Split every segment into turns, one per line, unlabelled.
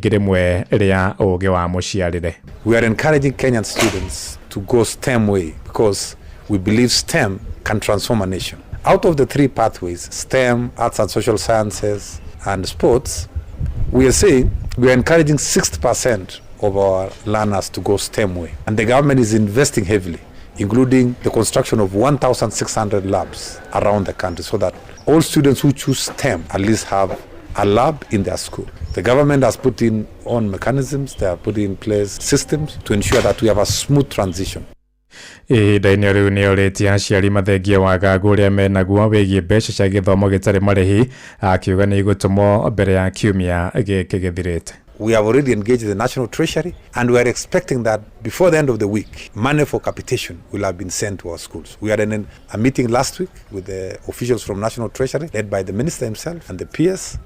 Rĩngĩ rĩmwe rĩa ũgĩ wa mũciarĩre.
We are encouraging Kenyan students to go STEM way because we believe STEM can transform a nation. Out of the three pathways, STEM, arts and social sciences, and sports, we are saying we are encouraging 60% of our learners to go STEM way. And the government is investing heavily, including the construction of 1,600 labs around the country so that all students who choose STEM at least have a lab in their school. The government has put in on mechanisms, they have put in place systems to ensure that we have a smooth transition.
Ihinda-inĩ rĩu nĩ orĩtie aciari mathengie wagagu ũrĩa menaguo wĩgiĩ mbeca cia gĩthomo gĩtarĩ marĩhi, akiuga nĩ igũtũmwo mbere ya kiumia gĩkĩ gĩthirĩte.
We have already engaged the National Treasury and we are expecting that before the end of the week, money for capitation will have been sent to our schools. We had a meeting last week with the officials from National Treasury, led by the minister himself and the PS,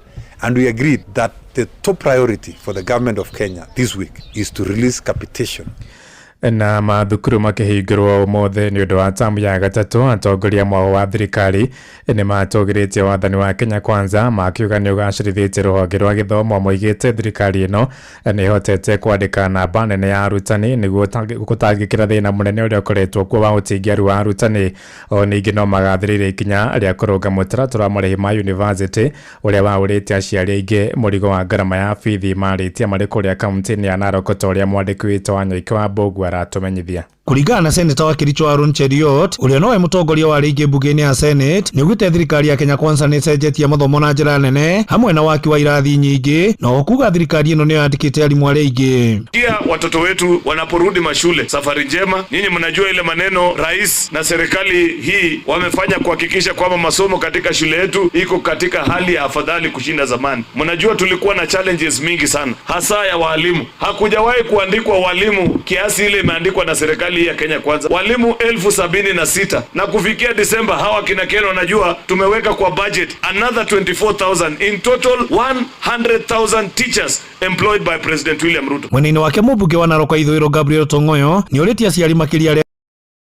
and we agreed that the top priority for the government of Kenya this week is to release capitation.
Na mathukuru makĩhingũrwo ũmũthĩ nĩ ũndũ wa tamu ya gatatũ, atongoria mwao wa thirikari nĩ matũgĩrĩtie wathani wa Kenya Kwanza, makiuga nĩ ũgacĩrithĩtie rũhonge rwa gĩthomo. Moigĩte thirikari ĩno nĩ ĩhotete kwandĩka namba nene ya arutani nĩguo gũtangĩkĩra thĩna mũnene ũrĩa ũkoretwo kuo wa ũtingiaru wa arutani. O ningĩ no magathĩrĩirie ikinya rĩa kũrũnga mũtaratara wa marĩhi ma university ũrĩa waũrĩte aciari aingĩ mũrigo wa ngarama ya bithi. Marĩtie marĩ kũrĩa kaunti-inĩ ya Narok, ta ũrĩa mwandĩki witũ wa Nyoike wa Mbũgua aratũmenyithia.
Kũringana na seneta wa Kericho Aaron Cheruiyot, ũrĩa nowe mũtongoria wa arĩa aingĩ mbunge-inĩ ya Senate, nĩ augĩte thirikari ya Kenya Kwanza nĩ ĩcenjetie mathomo na njĩra nene, hamwe na waki wa irathi nyingĩ, na o kuga thirikari ĩno nĩyo yandĩkĩte arimũ arĩa aingĩ.
Pia watoto wetu wanaporudi mashule, safari njema. Nyinyi mnajua ile maneno rais na serikali hii wamefanya kuhakikisha kwamba masomo katika shule yetu iko katika hali ya afadhali kushinda zamani. Mnajua tulikuwa na challenges mingi sana, hasa ya walimu. Hakujawahi kuandikwa walimu kiasi ile imeandikwa na serikali hii ya Kenya Kwanza, walimu 76,000, na kufikia Disemba hawa kina Ken wanajua tumeweka kwa budget another 24,000, in total 100,000 teachers employed by President William Ruto.
Mwena-inĩ wake, mũmbunge wa Narok Ithũĩro Gabriel Tong'oyo nĩ orĩtie aciari, makĩria arĩa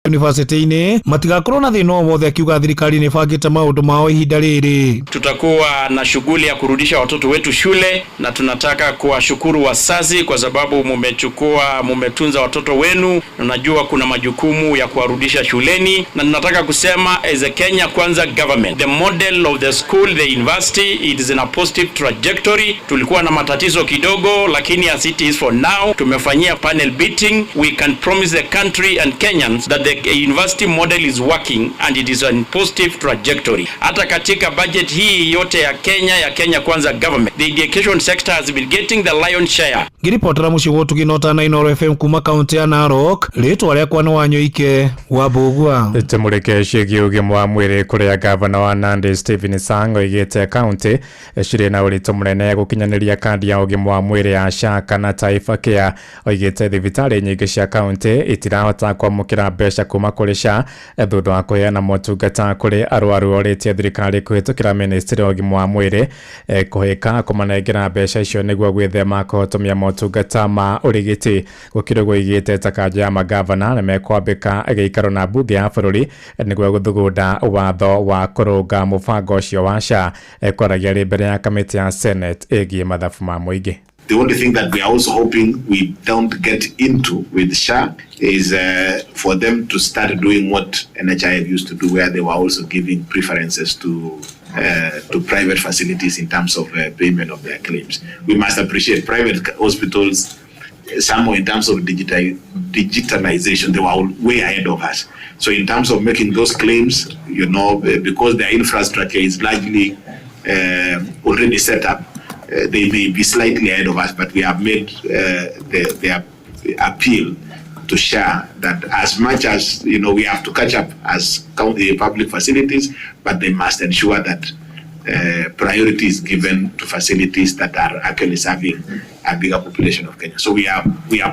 yunivasĩtĩ-inĩ, matigakorwo na thĩna o wothe, akiuga thirikari nĩ ĩbangĩte maũndũ mao ihinda rĩrĩ.
Tutakuwa na shughuli ya kurudisha watoto wetu shule, na tunataka kuwashukuru wazazi kwa sababu mumechukua, mumetunza watoto wenu, na najua kuna majukumu ya kuwarudisha shuleni, na tunataka kusema as a Kenya Kwanza government, the model of the school, the university, it is in a positive trajectory. Tulikuwa na matatizo kidogo, lakini as it is for now, tumefanyia panel beating. We can promise the country and Kenyans that the university model is working and it is on positive trajectory. Hata katika budget hii yote ya Kenya, ya Kenya Kwanza government, the education sector has been getting the lion share.
Ngĩribotera mũciĩ wa ũtugi na ũtana Inooro FM kuma kaunti ya Narok, rĩtwa rĩakwa nĩ Wanyoike wa Mbũgua.
Tũmũrĩke ciĩgiĩ ũgima wa mwĩrĩ, kũrĩa gavana wa Nandi Stephen Sang oigĩte kaunti cirĩ na ũritũ mũnene gũkinyanĩria kandi ya ũgima wa mwĩrĩ ya SHA kana Taifa Care. Oigĩte thibitarĩ nyingĩ cia kaunti itirahota kwamũkĩra mbeca kuma kũrĩ SHA thutha wa kũheana motungata kũrĩ arwaru. Orĩtie thirikari kũhĩtũkĩra ministry ya ũgima wa mwĩrĩ kũhĩka kũmanengera mbeca icio nĩguo gwĩthema kũhotomia motungata ma ũrigiti. Gũkĩrĩ ũguo, oigĩte ta kanjũ ya magavana nĩ mekwambĩka gĩikaro na mbunge ya bũrũri nĩguo gũthugunda watho wa kũrũnga mũbango ũcio wa SHA. Kwaragia arĩ mbere ya kamĩtĩ ya Senate ĩgiĩ mathabu ma mũingĩ.
The only thing that we are also hoping we don't get into with SHA is for them to start doing what NHIF used to do, where they were also giving preferences to private facilities in terms of payment of their claims. We must appreciate private hospitals, some in terms of digitalization, they were way ahead of us. So in terms of making those claims, because their infrastructure is largely already set up, they may be slightly ahead of us, but we have made the appeal to SHA that as much as we have to catch up as county public facilities, but they must ensure that priority is given to facilities that are actually serving a bigger population of Kenya. So we are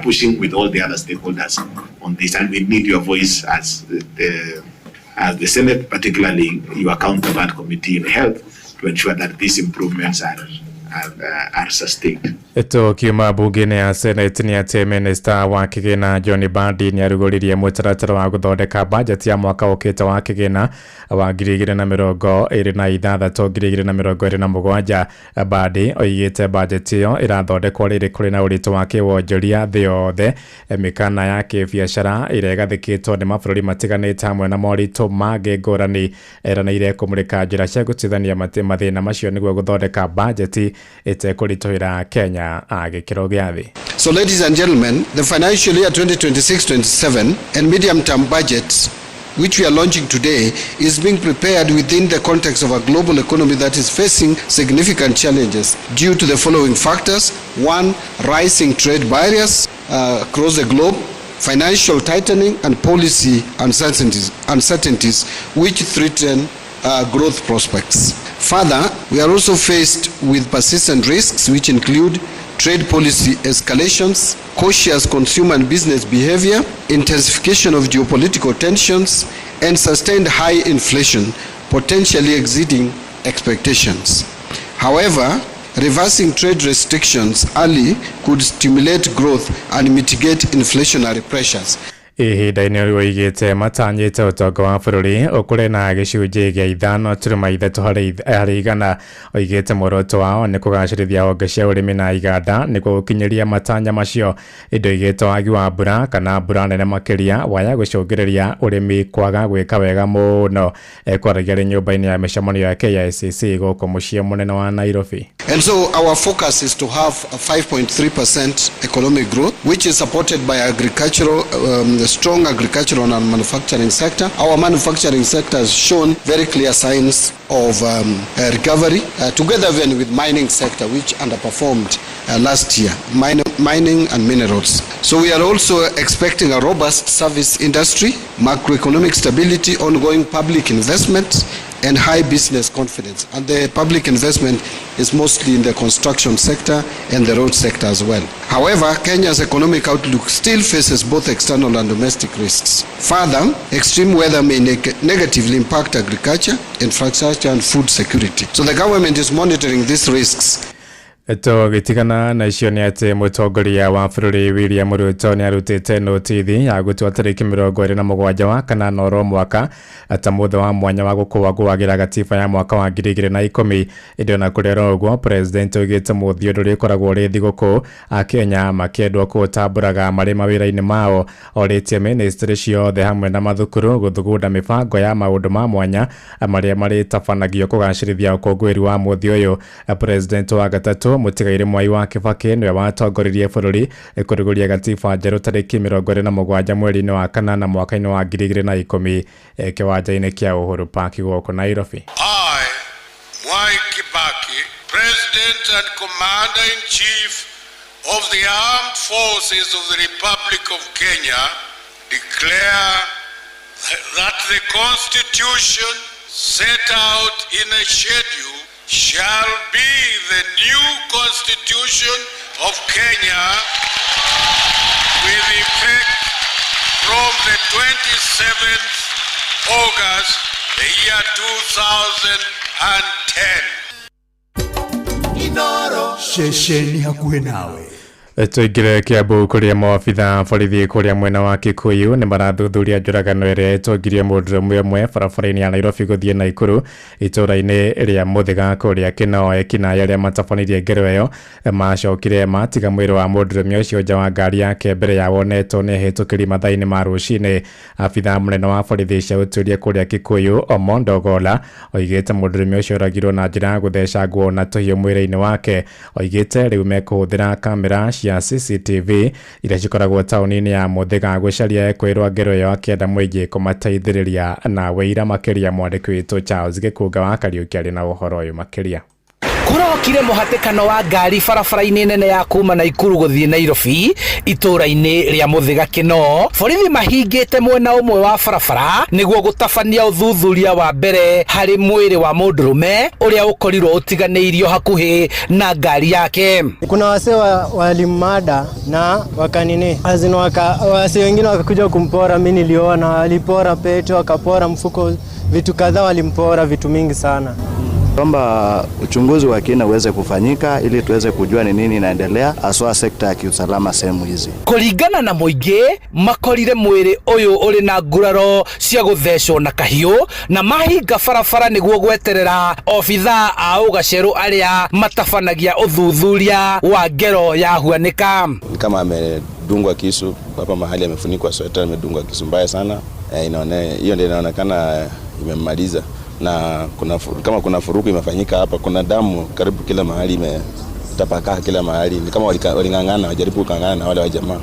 pushing with all the other stakeholders on this, and we need your voice as the Senate, particularly your counterpart committee in health, to ensure that these improvements are are sustained.
Tukiuma bunge-inĩ ya Senate nĩ atĩ minista wa kĩgĩna John Mbadi nĩ arugũririe mũtaratara wa gũthondeka bajeti ya mwaka ũkĩte wa kĩgĩna wa 2026 2027. Mbadi oigĩte bajeti ĩyo ĩrathondekwo rĩrĩ kũrĩ na ũritũ wa kĩwonjoria thĩ yothe, mĩkana ya kĩbiacara ĩrĩa ĩgathĩkĩtwo nĩ mabũrũri matiganĩte hamwe na moritũ mangĩ ngũrani. Eranĩire kũmũrĩka njĩra cia gũtuithania mathĩna macio nĩguo gũthondeka bajeti ĩtekũritũhĩra Kenya gĩkĩro gĩa thĩ.
So ladies and gentlemen, the financial year 2026-27 and medium-term budget which we are launching today is being prepared within the context of a global economy that is facing significant challenges due to the following factors. One, rising trade barriers across the globe, financial tightening and policy uncertainties which threaten growth prospects. Further, we are also faced with persistent risks which include trade policy escalations, cautious consumer and business behavior, intensification of geopolitical tensions, and sustained high inflation, potentially exceeding expectations. However, reversing trade restrictions early could stimulate growth and mitigate inflationary pressures.
Ihinda-inĩ rĩu oigĩte matanyĩte ũtonga wa bũrũri ũkũre na gĩcunjĩ gĩa 5.3 harĩ igana. Oigĩte muoroto wao nĩ kũgacĩrithia honge cia ũrĩmi na iganda nĩguo gũkinyĩria matanya macio. Ĩndĩ oigĩte wagi wa mbura kana mbura nene makĩria waya gũcũngĩrĩria ũrĩmi kwaga gwĩka wega mũno. Ekwaragia arĩ nyũmba-inĩ ya mĩcemanio ya KICC gũkũ mũciĩ mũnene wa Nairobi.
And so our focus is to have a 5.3% economic growth, which is supported by agricultural, the strong agricultural and manufacturing sector. Our manufacturing sector has shown very clear signs of recovery, together then with mining sector, which underperformed last year, mining and minerals. So we are also expecting a robust service industry, macroeconomic stability, ongoing public investment, and high business confidence. And the public investment is mostly in the construction sector and the road sector as well. However, Kenya's economic outlook still faces both external and domestic risks. Further, extreme weather may negatively impact agriculture, infrastructure, and food security. So the government is monitoring these risks.
Tũgĩtigana na icio nĩ atĩ mũtongoria wa bũrũri William Ruto nĩ arutĩte notithi ya gũtua tarĩki 27 wa kanana oro mwaka ta mũthĩ wa mwanya wa gũkũngũagĩra gatiba ya mwaka wa 2010. Ĩndĩ ona kũrĩ oro ũguo, president oigĩte mũthĩ ũndũ ũrĩkoragwo ũrĩ thigũkũ Akenya makĩendwo kũũtambũraga marĩ mawĩra-inĩ mao. Orĩtie ministry ciothe hamwe na mathukuru gũthugunda mĩbango ya maũndũ ma mwanya marĩa marĩtabanagio kũgacĩrithia ũkũngũĩri wa mũthĩ ũyũ. President wa gatatũ Mũtigairĩ Mwai wa Kibaki nĩwe watongoririe bũrũri kũrugũria gatiba njerũ tarĩki 27 mweri-inĩ wa kanana mwaka-inĩ wa 2010 kĩwanja-inĩ kĩa Uhuru Park gũkũ Nairobi.
I, Mwai Kibaki, President and Commander-in-Chief of the Armed Forces of the Republic of Kenya, declare that the Constitution set out in a schedule shall be the new Constitution of Kenya with effect from the 27th August, the year 2010.
Ceceni hakuhĩ nawe.
Tũingĩre Kiambu kũrĩa maabitha borithi kũrĩa mwena wa Kikuyu nĩ marathuthuria njũragano ĩrĩa ĩtongirie mũndũrũme ũmwe barabara-inĩ ya Nairobi gũthiĩ Naikuru itũũra-inĩ rĩa Mũthĩga kũrĩa Kĩnoe. Ekinaĩ arĩa matabanirie ngero ĩyo macokire matiga mwĩrĩ wa mũndũrũme ũcio nja wa ngari yake mbere ya wonetwo nĩ ahĩtũkĩri mathaa-inĩ ma rũcinĩ. Abitha mũnene wa borithi cia ũtuĩria kũrĩa Kikuyu Omondo Ogola oigĩte mũndũrũme ũcio oragirwo na njĩra ya gũthecangwo na tũhiũ mwĩrĩ-inĩ wake. Oigĩte rĩu mekũhũthĩra kamera cia CCTV iria cikoragwo taũni-inĩ ya Mũthĩga gũcaria ekwĩrwo ngero ĩyo akĩenda mũingĩ kũmateithĩrĩria na wĩira makĩria. Mwandĩki witũ Charles Gĩkunga wa Kariũki arĩ na ũhoro ũyũ makĩria.
Kũrokire mũhatĩkano wa ngari barabara-inĩ nene ya kuma Naikuru gũthiĩ Nairobi itũũra-inĩ rĩa Mũthĩga Kĩno. Borithi mahingĩte mwena ũmwe wa barabara nĩguo gũtabania ũthuthuria wa mbere harĩ mwĩrĩ wa mũndũrũme ũrĩa ũkorirwo ũtiganĩirio hakuhĩ na ngari yake.
Kuna wasee walimada na wakanini azin wasee wengine wakakuja kumpora. Mimi niliona walipora pete, wakapora mfuko, vitu kadhaa walimpora, vitu mingi sana.
Kwamba uchunguzi wa kina uweze kufanyika ili tuweze kujua ni nini inaendelea haswa sekta ya kiusalama sehemu hizi.
Kũringana na mũingĩ, makorire mwĩrĩ ũyũ ũrĩ na nguraro cia gũthecwo na kahiũ na mahinga barabara nĩguo gweterera obithaa a ũgacerũ arĩa matabanagia ũthuthuria wa ngero ya huanĩka.
Ni kama amedungwa kisu hapa mahali, amefunikwa sweta, amedungwa kisu mbaya sana. Hiyo ndio inaonekana imemmaliza, na kama kuna furuku imefanyika hapa, kuna damu karibu kila mahali, imetapakaa kila mahali. Ni kama waling'ang'ana, wajaribu kung'ang'ana na wale wa jamaa,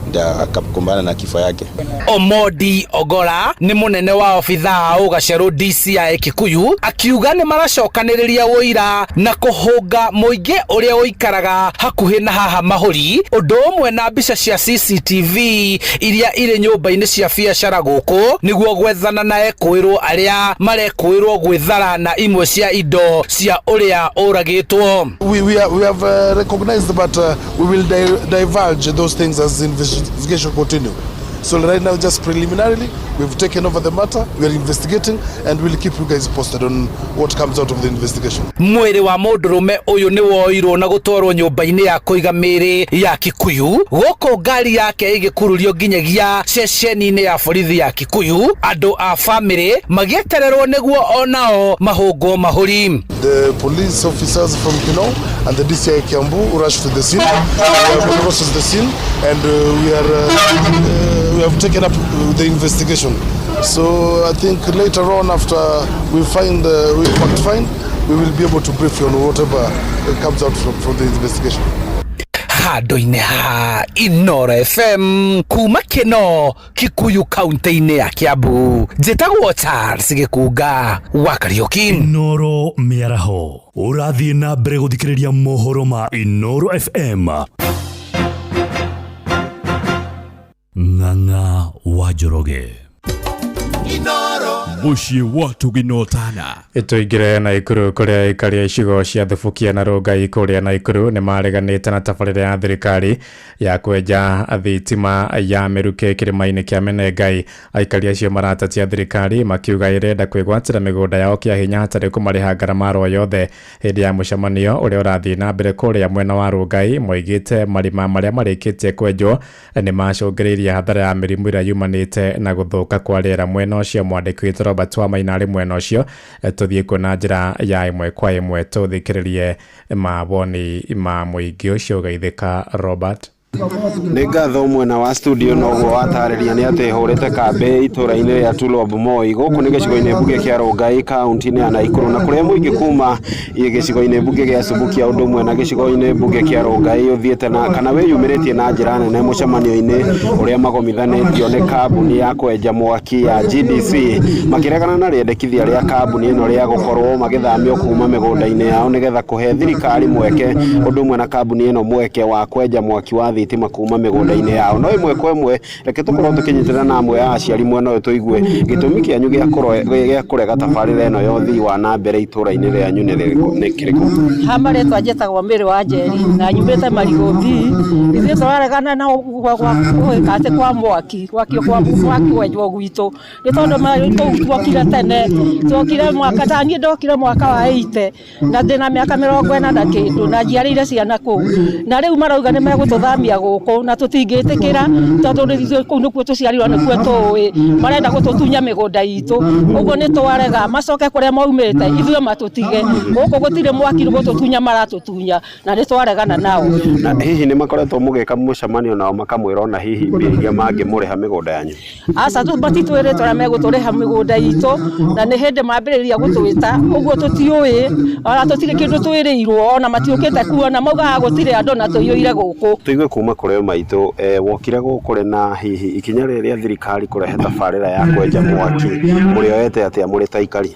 ndio akakumbana na kifo yake.
Omodi Ogora nĩ mũnene wa obithaa ũgacerũ DCI Kikuyu, akiuga nĩ maracokanĩrĩria ũira na kũhũnga mũingĩ ũrĩa ũikaraga hakuhĩ na haha mahũri, ũndũ ũmwe na mbica cia CCTV iria irĩ nyũmba-inĩ cia biacara gũkũ, nĩguo gwethana na ekũĩrwo arĩa marekũĩrwo gwĩthara na imwe cia indo cia ũrĩa ũragĩtwo.
We have recognized, but we will divulge those things as investigation continue. So right now, just preliminarily, we've taken over the matter, we are investigating, and we'll keep you guys posted on what comes out of the investigation.
Mwĩrĩ wa mũndũrũme ũyũ nĩ woirwo na gũtwarwo nyũmba-inĩ ya kũiga mĩĩrĩ ya Kikuyu, gũkũ ngari yake ĩgĩkururio nginyagia ceceni-inĩ ya borithi ya Kikuyu, andũ a bamĩrĩ magĩetererwo nĩguo onao mahũngwo mahũri.
The police officers from Kinoo and the DCI Kiambu rushed to the scene. We have processed the scene, and we have taken up the investigation. So I think later on, after we find we fact find, we will be able to brief you on whatever comes out from the investigation.
Handũ-inĩ ha Inooro FM kuma Kĩno, Kikuyu, kaunti-inĩ ya Kiambu, njĩtagwo Charles Gĩkunga wa Kariũki.
Inooro mĩaraho, ũrathiĩ na mbere gũthikĩrĩria mohoro ma Inooro FM. Ng'ang'a wa Njoroge.
Mũciĩ wa tũginotana.
Tũingĩre Naikuru kũrĩa aikari a icigo cia Thubukia na Rongai kũrĩa Naikuru nĩ mareganĩte na tabarĩra ya thirikari ya kwenja thitima ya mĩrukĩ kĩrĩma-inĩ kĩa Menengai. Aikari acio maratatia thirikari makiuga ĩrenda kwĩgwatĩra mĩgũnda yao kĩa hinya hatarĩ kũmarĩha ngarama oro yothe. Hĩndĩ ya mũcemanio ũrĩa ũrathiĩ na mbere kũrĩa mwena wa Rongai, moigĩte marima marĩa marĩkĩtie kwenjwo nĩ macũngĩrĩirie hathara ya mĩrimũ ĩrĩa yumanĩte na gũthũka kwa rĩera mwena ũcio. Mwandĩki witũ Robert Wamaina arĩ mwena ũcio, tũthiĩ kuo na njĩra ya ĩmwe kwa ĩmwe tũthikĩrĩrie mawoni ma mũingĩ ũcio. Ũgeithĩka Robert.
Nĩ ngatho mwena wa studio noguo watarĩria nĩ atĩ hũrĩte kambĩ itũra-inĩ rĩa Tulombo Moi. Gũkũ nĩ gĩcigo-inĩ mbunge kĩa Rongai, kaunti-inĩ ya Naikuru, na kũrĩa mũingĩ kuma gĩcigo-inĩ mbunge gĩa Subukia ũndũ ũmwe na gĩcigo-inĩ mbunge kĩa Rongai ũthiĩte na kana wĩyumĩrĩtie na njĩra nene mũcemanio-inĩ ũrĩa magomithanĩtio nĩ kambuni ya kwenja mwaki ya GDC, makĩregana na rĩendekithia rĩa kambuni ĩno rĩa gũkorwo magĩthamio kuma mĩgũnda-inĩ yao nĩgetha kũhe thirikari mweke ũndũ ũmwe na kambuni ĩno mweke wa kwenja mwaki wa thitima kuma mĩgũnda-inĩ yao. No ĩmwe kwa ĩmwe reke tũkorwo tũkĩnyitana na amwe a aciari mwena ũyũ tũigue gĩtũmi kĩanyu gĩa kũrega tabarĩra ĩno ya ũthii wa na mbere itũra-inĩ rĩanyu nĩ kĩrĩkũ?
Ha marĩtwa njĩtagwo Mĩrĩ wa Njeri na nyumĩte Marigũ B. Ithuĩ tũraregana na gwĩka atĩ kwa mwaki, gwakio kwa mwaki wenjwo gwitũ, nĩ tondũ kũu tuokire tene, tuokire mwaka ta niĩ ndokire mwaka wa 80 na ndĩna mĩaka 40 na kĩndũ na njiarĩire ciana kũu, na rĩu marauga nĩ megũtũthamia gũkũ na tũtingĩtĩkĩra tondũ kũu nĩkuo tũciarirwo, nĩkuo tũĩ, marenda gũtũtunya mĩgũnda itũ, ũguo nĩ twarega. Macoke kũrĩa maumĩte ithuĩ matũtige gũkũ, gũtirĩ mwaki gũtũtunya maratũtunya na nĩ twaregana nao.
Na hihi nĩ makoretwo mũgĩka mũcemanio nao makamwĩra ona hihi mbia iria mangĩmũrĩha mĩgũnda yanyu?
Aca, matitwĩrĩte ũrĩa megũtũrĩha mĩgũnda itũ, na nĩ hĩndĩ mambĩrĩria gũtwĩta ũguo tũtiũĩ, ona tũtirĩ kĩndũ twĩrĩirwo, ona matiũkĩte kuona, maugaga gũtirĩ andũ na tũiyũire gũkũ.
Tũigue kuma kũrĩ maitũ, wokire gũkũ rĩ na hihi ikinya rĩrĩ rĩa thirikari kũrehe tabarĩra ya kwenja mwaki mũrĩoete atĩa mũrĩ ta aikari?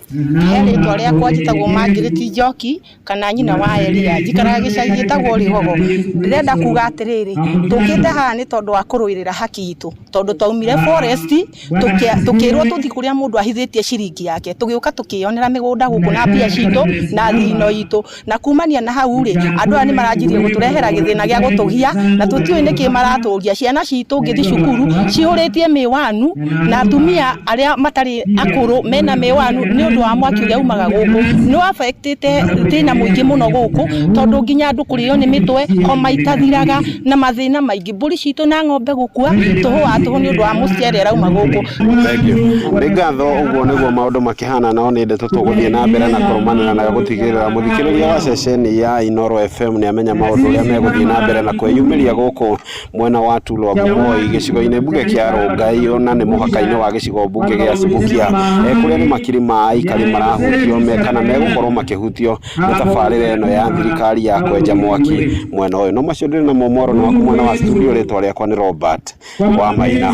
He rĩtwa rĩakwa njĩtagwo Margaret Njoki kana nyina wa Elia, njikaraga gĩcagi gĩtagwo Rĩgogo. Ndĩrenda kuga atĩrĩrĩ, tũkĩte haha nĩ tondũ wa kũrũĩrĩra haki itũ, tondũ twaumire forest tũkĩrwo tũthiĩ kũrĩa mũndũ ahithĩtie ciringi yake, tũgĩũka tũkĩyonera mĩgũnda gũkũ na mbia citũ na thino itũ, na kumania na hau rĩ, andũ aya nĩ maranjirie gũtũrehera gĩthĩna gĩa gũtũgia na Tũtiũĩ nĩkĩ maratũria ciana citũ ngĩthi cukuru cihũrĩtie mĩwanu na atumia arĩa matarĩ akũrũ mena mĩwanu nĩ ũndũ wa mwaki ũrĩa umaga gũkũ. Nĩ affectĩte thĩna mũingĩ mũno gũkũ tondũ nginya andũ kũrĩo nĩ mĩtwe, homa itathiraga na mathĩna maingĩ, mbũri citũ na ng'ombe gũkua tũhũ wa tũhũ nĩ ũndũ wa mũcere ũrauma gũkũ.
Thank you. Nĩ ngatho. Ũguo nĩguo maũndũ makĩhana, no nĩ ndeto tũgũthiĩ na mbere na kũrũmanĩra na gũtigĩrĩra mũthikĩrĩria wa ceceni ya Inoro FM nĩ amenya maũndũ ũrĩa megũthiĩ na mbere na kwĩyumĩria gũkũ mwena wa Tulwa Moi, gĩcigo-inĩ mbunge kĩa Rongai, na nĩ mũhaka-inĩ wa gĩcigo mbunge gĩa Subukia, kũrĩa nĩ makiri ma aikari marahutio me kana megũkorwo makĩhutio nĩ tabarĩra ĩno ya thirikari ya kwenja mwaki mwena ũyũ. No macio ndĩrĩ namo mwaro waku mwena wa studio. Rĩtwa rĩakwa nĩ Robert wa Maina.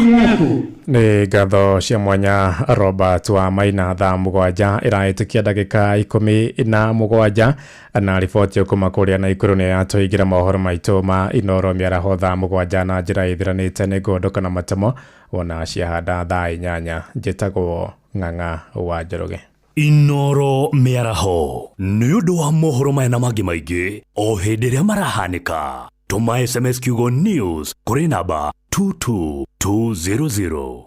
Nĩ ngatho cia mwanya, Robert wa Maina. Thaa 7 ĩrahĩtũkia ndagĩka 17, na riboti kuma kũrĩa Naikuru nĩ yatũingĩra mohoro maitũ ma Inoro mĩaraho thaa 7 na njĩra ĩthiranĩte. Nĩ ngũndũka na matemo wona ciahanda thaa 8. Njĩtagwo Ng'ang'a wa Njoroge.
Inoro mĩaraho nĩ ũndũ wa mohoro maya na mangĩ maingĩ o hĩndĩ ĩrĩa marahanĩka, tũma SMS kiugo NEWS kũrĩ namba 22200.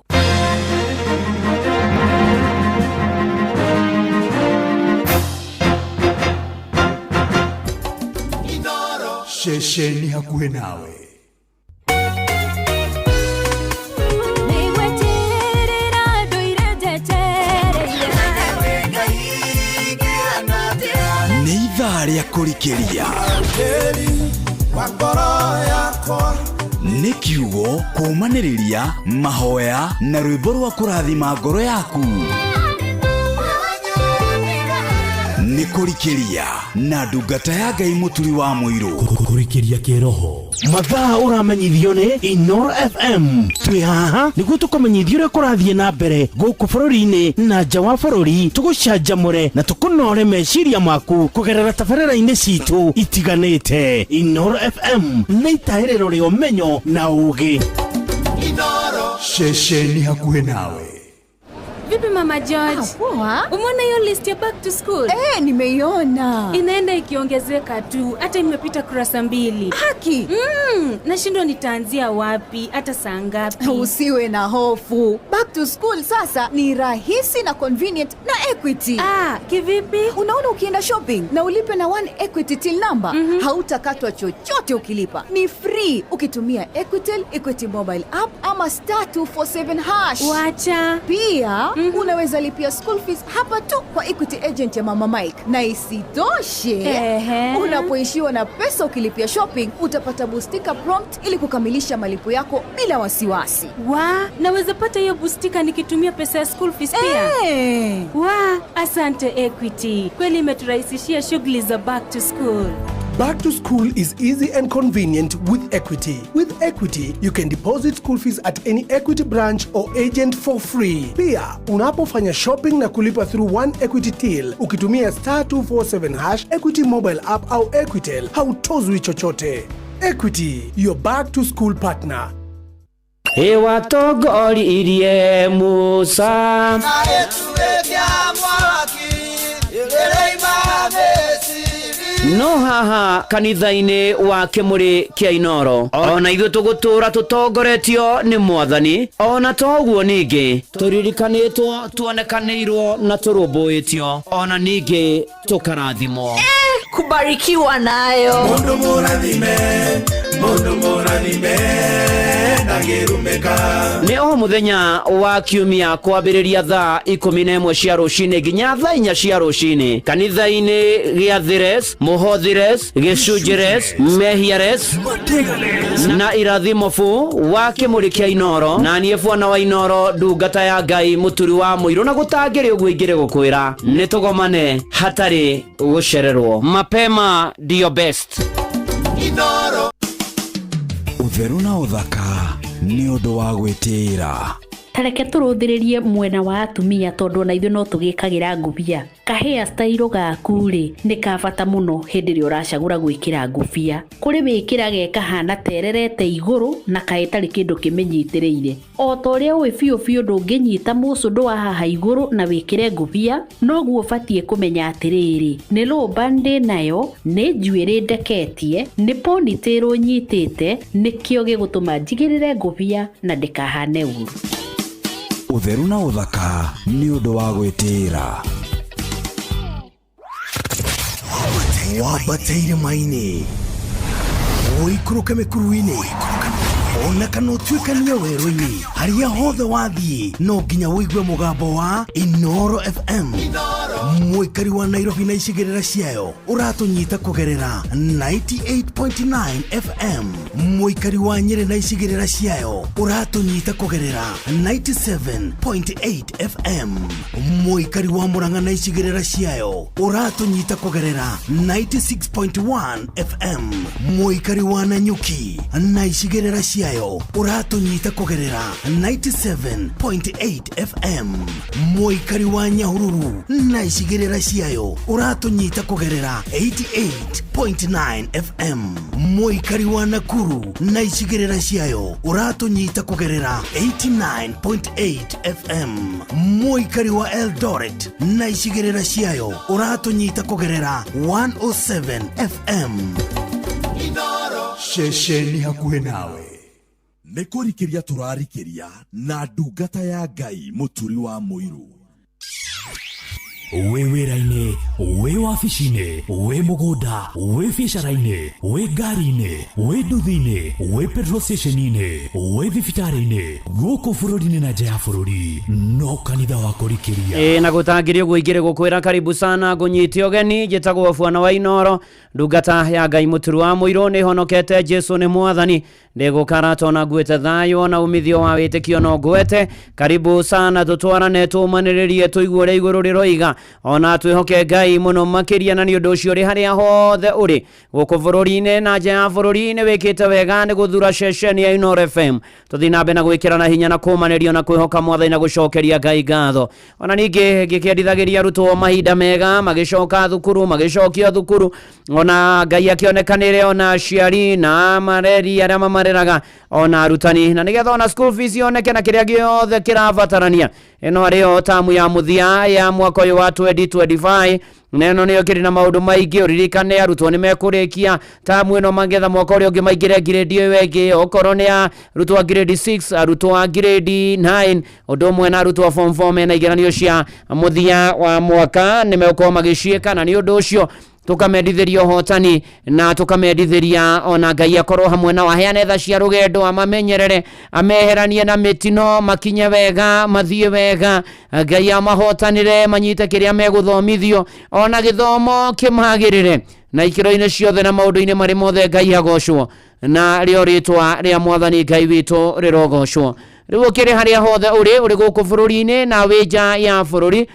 Ceceni hakuhĩ nawe.
Nĩgweterera ndũire njetereire.
Nĩ ithaa rĩa kũrikĩria, nĩ kiugo kũũmanĩrĩria, mahoya na rwĩmbo rwa kũrathima ngoro yaku. Nĩ kũrikĩria na ndungata ya Ngai Mũturi wa Mũirũ.
Kũrikĩria kĩroho.
Mathaa ũramenyithio nĩ Inoro FM. Twĩ haha nĩguo tũkũmenyithia ũrĩa kũrathiĩ na mbere gũkũ bũrũri-inĩ na nja wa bũrũri, tũgũcanjamũre na tũkũnore meciria maku kũgerera tabarĩra-inĩ citũ itiganĩte. Inoro FM nĩ itahĩrĩro rĩa ũmenyo na ũũgĩ.
Ceceni hakuhĩ nawe.
Vipi, Mama George?
Ah, poa.
Umeona hiyo list ya back to school?
Eh, nimeiona.
Inaenda ikiongezeka tu, hata imepita kurasa 2.
Haki.
Nashindwa nitaanzia wapi, hata saa ngapi?
Usiwe na hofu. Back to school sasa ni rahisi na convenient na Equity.
Ah, kivipi?
Unaona, ukienda shopping na ulipe na One Equity till number, hautakatwa chochote ukilipa. Ni free ukitumia Equitel, Equity mobile app ama *247#.
Wacha.
Pia unaweza lipia school fees hapa tu kwa Equity agent ya Mama Mike. Na isitoshe, unapoishiwa na pesa ukilipia shopping, utapata bustika prompt ili kukamilisha malipo yako bila wasiwasi.
Wa, naweza pata hiyo bustika nikitumia pesa ya school fees pia?
Eh.
Wa, asante Equity. Kweli imeturahisishia shughuli za back to school.
Back to school is easy and convenient with Equity. With Equity, you can deposit school fees at any Equity branch or agent for free. Pia, unapofanya shopping na kulipa through One Equity Till, ukitumia *247#, Equity mobile app au Equitel, hautozwi chochote. Equity, your back to school partner.
Ĩwatongoririe Musa. No haha kanitha-inĩ wa Kĩmũrĩ kĩa Inoro, ona ithuĩ tũgũtũra tũtongoretio nĩ Mwathani. Ona toguo ningĩ tũririkanĩtwo, tuonekanĩirwo na tũrũmbũĩtio, ona ningĩ tũkarathimwo.
Kubarikiwa nayo.
Mundu mũrathime, mundu mũrathime, ndangĩrumĩka.
Nĩ o mũthenya wa kiumia kwambĩrĩria thaa 11 cia rũcinĩ nginya thaa 4 cia rũcinĩ, kanitha-inĩ gĩa Thires, Mũhothires, Gĩcunjĩres, Mehiares na Irathimobu wa Kĩmũrĩ kĩa Inoro, na niĩ bwana wa Inoro, ndungata ya Ngai Mũturi wa Mũirũ, na gũtangĩrĩ ũguo ingĩrĩ gũkwĩra nĩ tũgomane hatarĩ gũcererwo. Mapema ndio best.
Inoro. Ũtheru na ũthaka nĩ ũndũ wa gwĩtĩĩra.
Ta reke tũrũthĩrĩrie mwena wa atumia tondũ ona ithuĩ no tũgĩkagĩra ngũbia. Ka hair style gaku rĩ, nĩ ka bata mũno hĩndĩ ĩrĩa ũracagũra gwĩkĩra ngũbia. Kũrĩ wĩkĩraga ĩkahana ta ĩrerete igũrũ na kaĩ ĩtarĩ kĩndũ kĩmĩnyitĩrĩire. O ta ũrĩa ũĩ biũ biũ ndũngĩnyita mũcũndũ wa haha igũrũ na wĩkĩre ngũbia, noguo ũbatiĩ kũmenya atĩrĩrĩ, nĩ low bun ndĩnayo, nĩ njuĩrĩ ndeketie, nĩ ponytail nyitĩte, nĩkĩo gĩgũtũma njigĩrĩre ngũbia na ndĩkahane ũru.
Ũtheru na ũthaka nĩ ũndũ wa gwĩtĩĩra.
Wambate irĩma-inĩ, ũikũrũke mĩkuru-inĩ, ona kana ũtuĩkanie werũ-inĩ, harĩa hothe wathiĩ no nginya ũigue mũgambo wa Inoro FM. Mũikari wa Nairobi na icigĩrĩra ciayo ũratũnyita kũgerera 98.9 FM. Mũikari wa Nyĩrĩ na icigĩrĩra ciayo ũratũnyita kũgerera 97.8 FM. Mũikari wa Murang'a na icigĩrĩra ciayo ũratũnyita kũgerera 96.1 FM. Mũikari wa Nanyuki na icigĩrĩra ciayo ũratũnyita kũgerera 97.8 FM. Mũikari wa Nyahururu na icigĩrĩra ciayo ũratũnyita kũgerera 88.9 FM. Mũikari wa Nakuru na icigĩrĩra ciayo ũratũnyita kũgerera 89.8 FM. Mũikari wa Eldoret na icigĩrĩra ciayo ũratũnyita kũgerera 107 FM.
Ceceni hakuhĩ nawe nĩ kũrikĩria tũrarikĩria na ndungata ya Ngai mũturi wa mũiru.
Wĩ wĩra-inĩ, wĩ wabici-inĩ, wĩ mũgũnda, wĩ biacara-inĩ, wĩ ngari-inĩ, wĩ nduthi-inĩ, wĩ petrol station-inĩ, wĩ thibitarĩ-inĩ, gũkũ bũrũri-inĩ na nja ya bũrũri, no kanitha wa kũrikĩria.
Ĩ na gũtangĩrĩ ũguo ingĩrĩ gũkwĩra karibu sana ngũnyite ũgeni. Njĩtagwo Bwana wa Inoro, ndungata ya Ngai mũturu wa mũirũ. Nĩ honokete, Jesu nĩ mwathani, ndĩgũkarata ona nguĩte thayũ na umithio wa wĩtĩkio no ngwete. Karibu sana, tũtwarane, tũmanĩrĩrie, tũigue ũrĩa igũrũ rĩroiga, ona twĩhoke Ngai mũno makĩria. Na nĩ ũndũ ũcio ũrĩ harĩa hothe ũrĩ gũkũ bũrũri-inĩ na nja ya bũrũri, nĩ wĩkĩte wega nĩ gũthura ceceni ya Inoro FM. Tũthiĩ na mbere na gwĩkĩrana hinya na kũmanĩrio na kwĩhoka mwathani na gũcokeria Ngai ngatho. Ona ningĩ ngĩkĩendithagĩria arutwo mahinda mega magĩcoka thukuru, magĩcokio thukuru, ona Ngai akĩonekanĩre ona aciari na mareri arĩa mamareraga ona arutani, na nĩgetha ona school fees yoneke na kĩrĩa gĩothe kĩrabatarania. Ĩno arĩyo tamu ya mũthia ya mwaka ũyũ wa 2025, na ĩno nĩyo kĩrĩ na maũndũ maingĩ. Ũririkane arutwo nĩ mekũrĩkia tamu ĩno magetha mwaka ũrĩa ũngĩ maingĩre grade ĩyo ĩngĩ, okorwo nĩ arutwo a grade 6, arutwo a grade 9, ũndũ ũmwe na arutwo a form 4 mena igeranio cia mũthia wa mwaka nĩ megũkorwo magĩciĩka. Na nĩ ũndũ ũcio tũkamendithĩria ũhotani na tũkamendithĩria ona Ngai akorwo hamwe nao, aheane tha cia rũgendo, amamenyerere, ameheranie na mĩtino, makinye wega, mathiĩ wega, Ngai amahotanĩre, manyite kĩrĩa megũthomithio, ona gĩthomo kĩmagĩrĩre na ikĩro-inĩ ciothe na maũndũ-inĩ marĩ mothe. Ngai agocwo na rĩo rĩtwa rĩa mwathani Ngai witũ rĩrogocwo. Rĩu ũkĩrĩ harĩa hothe ũrĩ, ũrĩ gũkũ bũrũri-inĩ na wĩ nja ya bũrũri,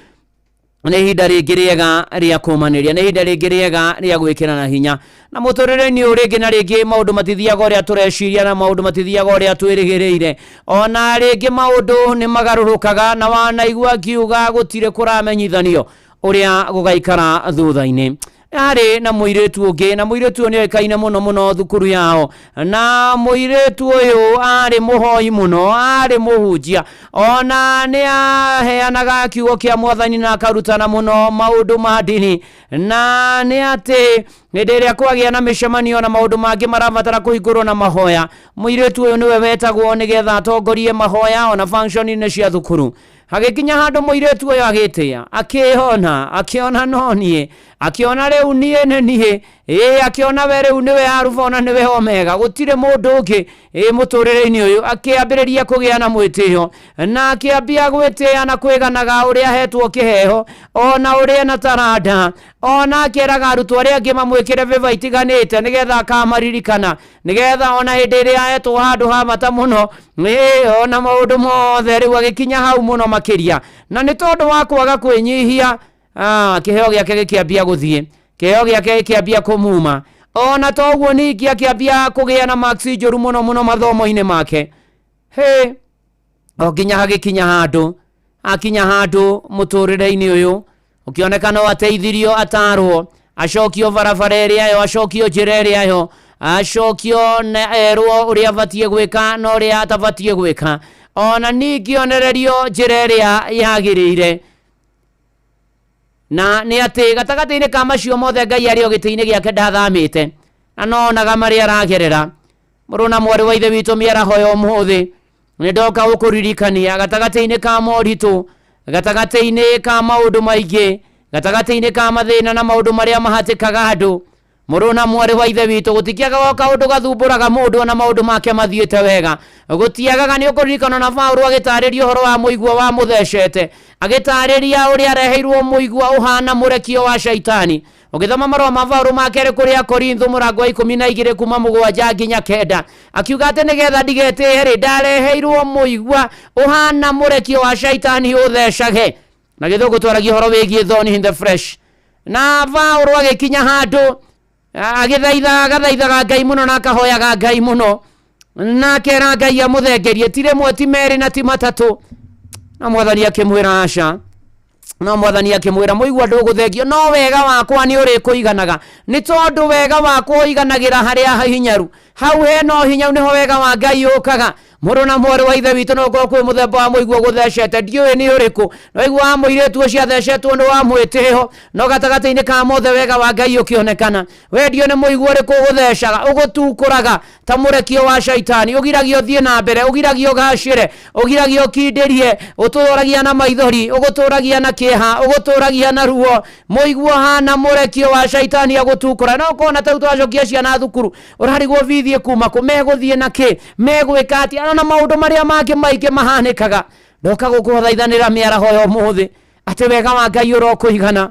nĩ ihinda rĩngĩ rĩega rĩa kũmanĩria, nĩ ihinda rĩngĩ rĩega rĩa gwĩkĩrana hinya na mũtũrĩre-inĩ ũyũ. Rĩngĩ na rĩngĩ maũndũ matithiaga ũrĩa tũreciria na maũndũ matithiaga ũrĩa twĩrĩgĩrĩire, ona rĩngĩ maũndũ nĩ magarũrũkaga, na wanaigua ngiuga gũtirĩ kũramenyithanio ũrĩa gũgaikara thutha-inĩ. Yarĩ na mũirĩtu ũngĩ, na mũirĩtu ũyũ nĩ oĩkaine mũno mũno thukuru yao, na mũirĩtu ũyũ arĩ mũhoi mũno, arĩ mũhunjia, ona nĩ aheanaga kiugo kĩa mwathani na akarutana mũno maũndũ ma ndini. Na nĩ atĩ hĩndĩ ĩrĩa kwagĩa na mĩcemanio na maũndũ mangĩ marabatara kũhingũrwo na mahoya, mũirĩtu ũyũ nĩwe wetagwo nĩgetha atongorie mahoya ona function-inĩ cia thukuru. Hagĩkinya handũ mũirĩtu ũyũ agĩtĩa, akĩona, akĩona no niĩ, akĩona rĩu niĩ nĩ niĩ, ĩĩ, akĩona we rĩu nĩwe Aruba ona nĩwe Omega, gũtirĩ mũndũ ũngĩ ĩ mũtũrĩre-inĩ ũyũ. Akĩambĩrĩria kũgĩa na mwĩtĩo na akĩambia gwĩtĩa na kwĩganaga ũrĩa ahetwo kĩheo ona ũrĩa na taranda, ona akĩraga arutwo arĩa angĩ mamwĩkĩre vĩva itiganĩte nĩgetha akamaririkana, nĩgetha ona hĩndĩ ĩrĩa ahetwo handũ ha bata mũno, ĩĩ, ona maũndũ mothe rĩu agĩkinya hau mũno makĩria. Na nĩ tondũ wa kwaga kwĩnyihia, kĩheo gĩake gĩkĩambia gũthiĩ, kĩheo gĩake gĩkĩambia kũmuma. Ona toguo ningĩ akĩambia kũgĩa na marks njũru mũno mũno mathomo-inĩ make. He O nginya hagĩkinya handũ, akinya handũ mũtũrĩre-inĩ ũyũ ũkĩoneka no ateithirio, atarwo, acokio barabara ĩrĩa yo, acokio njĩra ĩrĩa yo, acokio na erwo ũrĩa abatiĩ gwĩka na ũrĩa atabatiĩ gwĩka, ona ningĩ onererio njĩra ĩrĩa yagĩrĩire. Na nĩ atĩ gatagatĩ-inĩ ka macio mothe Ngai arĩ o gĩtĩ-inĩ gĩake ndathamĩte, na no onaga marĩa aragerera. Mũrũ na mwarĩ wa ithe witũ mĩaraho ya ũmũthĩ, nĩ ndoka gũkũririkania gatagatĩ-inĩ ka moritũ, gatagatĩ-inĩ ka maũndũ maingĩ, gatagatĩ-inĩ ka mathĩna na maũndũ marĩa mahatĩkaga andũ. Mũrũ na mwarĩ wa ithe witũ, gũtikĩagaga o kaũndũ gathumbũraga mũndũ ona maũndũ make mathiĩte wega. Gũtiagaga. Nĩ ũkũririkana na Paũlũ agĩtarĩria ũhoro wa mũigua wa mũthecete, agĩtarĩria ũrĩa areheirwo mũigua ũhana mũrekio wa shaitani. Ũgĩthoma marũa ma Paũlũ ma kerĩ kũrĩ Akorintho mũrango wa 12 kuma 7 nginya 9, akiuga atĩ nĩgetha ndigetĩe rĩ, ndareheirwo mũigua ũhana mũrekio wa shaitani ũthecage. Na gĩthũngũ twaragia ũhoro wĩgiĩ thorn in the flesh. Na Paũlũ agĩkinya handũ agĩthaitha, agathaithaga Ngai mũno na akahoyaga Ngai mũno, na akera Ngai amũthengerie, ti rĩmwe, ti merĩ, na ti matatũ. Na Mwathani akĩmwĩra aca. No Mwathani akĩmwĩra, mũigua ndũgũthengio, no wega wakwa nĩ ũrĩkũiganaga, nĩ tondũ wega wakwa ũiganagĩra harĩa hinyaru. Hau hena ũhinyaru nĩho wega wa Ngai ũkaga. Mũrũ na mwarĩ wa ithe witũ, no ũkorwo kwĩ mũthemba wa mũigua ũgũthecete, ndiũĩ nĩ ũrĩkũ. No igua wa mũirĩtu ũcio athecetwo nĩ wa mwĩtĩo, no gatagatĩ-inĩ ka mothe wega wa Ngai ũkĩonekana. We ndiũĩ nĩ mũigua ũrĩkũ ũgũthecaga, ũgũtukũraga ta mũrekio wa shaitani, ũgiragia ũthiĩ na mbere, ũgiragia ũgacĩre, ũgiragia ũkindĩrie, ũtũragia na maithori, ũgũtũragia na kĩeha, ũgũtũragia na ruo. Mũigua hana mũrekio wa shaitani agũtukũra. No ũkona ta rĩu tũracokia ciana thukuru, ũrarigwo bithi kuma kũ, megũthiĩ na kĩ, megwĩka atĩa, ona maũndũ marĩa mangĩ maingĩ mahanĩkaga. Ndoka gũkũthaithanĩra mĩaraho ya ũmũthĩ atĩ wega wa Ngai ũrokũigana.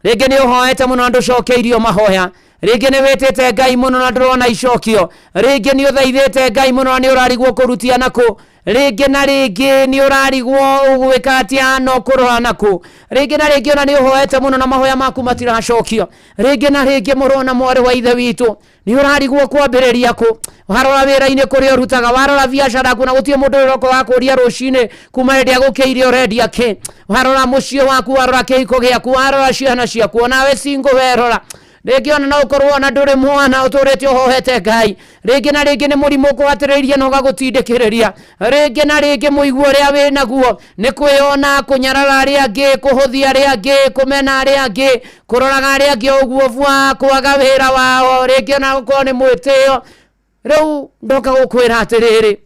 Rĩngĩ nĩ ũhoete mũno na ndũcokeirio mahoya, rĩngĩ nĩ wĩtĩte Ngai mũno na ndũrona icokio, rĩngĩ nĩ ũthaithĩte Ngai mũno na nĩ ũrarigwo kũrutia nakũ, rĩngĩ na rĩngĩ nĩ ũrarigwo ũgwĩka atĩa no kũrora nakũ, rĩngĩ na rĩngĩ ona nĩ ũhoete mũno na mahoya maku matiracokio, rĩngĩ na rĩngĩ mũrũ na mwarĩ wa ithe witũ nĩ ũrarigwo kwambĩrĩria kũ. Warora wĩra-inĩ kũrĩa ũrutaga, warora biacara yaku, na gũtirĩ mũndũ ũrĩa ũroka wakũria rũcinĩ kuma hĩndĩ ĩrĩa gũkĩire ũrendia kĩ. Warora mũciĩ waku, warora kĩhiko gĩaku, warora ciana ciaku, onawe single werora, rĩngĩ ona no ũkorwo ona ndũrĩ mwana ũtũrĩte ũhoete Ngai, rĩngĩ na rĩngĩ nĩ mũrimũ ũkũhatĩrĩirie na ũgagũtindĩkĩrĩria, rĩngĩ na rĩngĩ mũigua ũrĩa wĩ naguo nĩ kwĩyona, kũnyarara arĩa angĩ, kũhũthia arĩa angĩ, kũmena arĩa angĩ, kũroraga arĩa angĩ ũguo bua, kwaga wĩra wao, rĩngĩ ona gũkorwo nĩ mwĩtĩo. Rĩu ndoka gũkwĩra atĩrĩrĩ,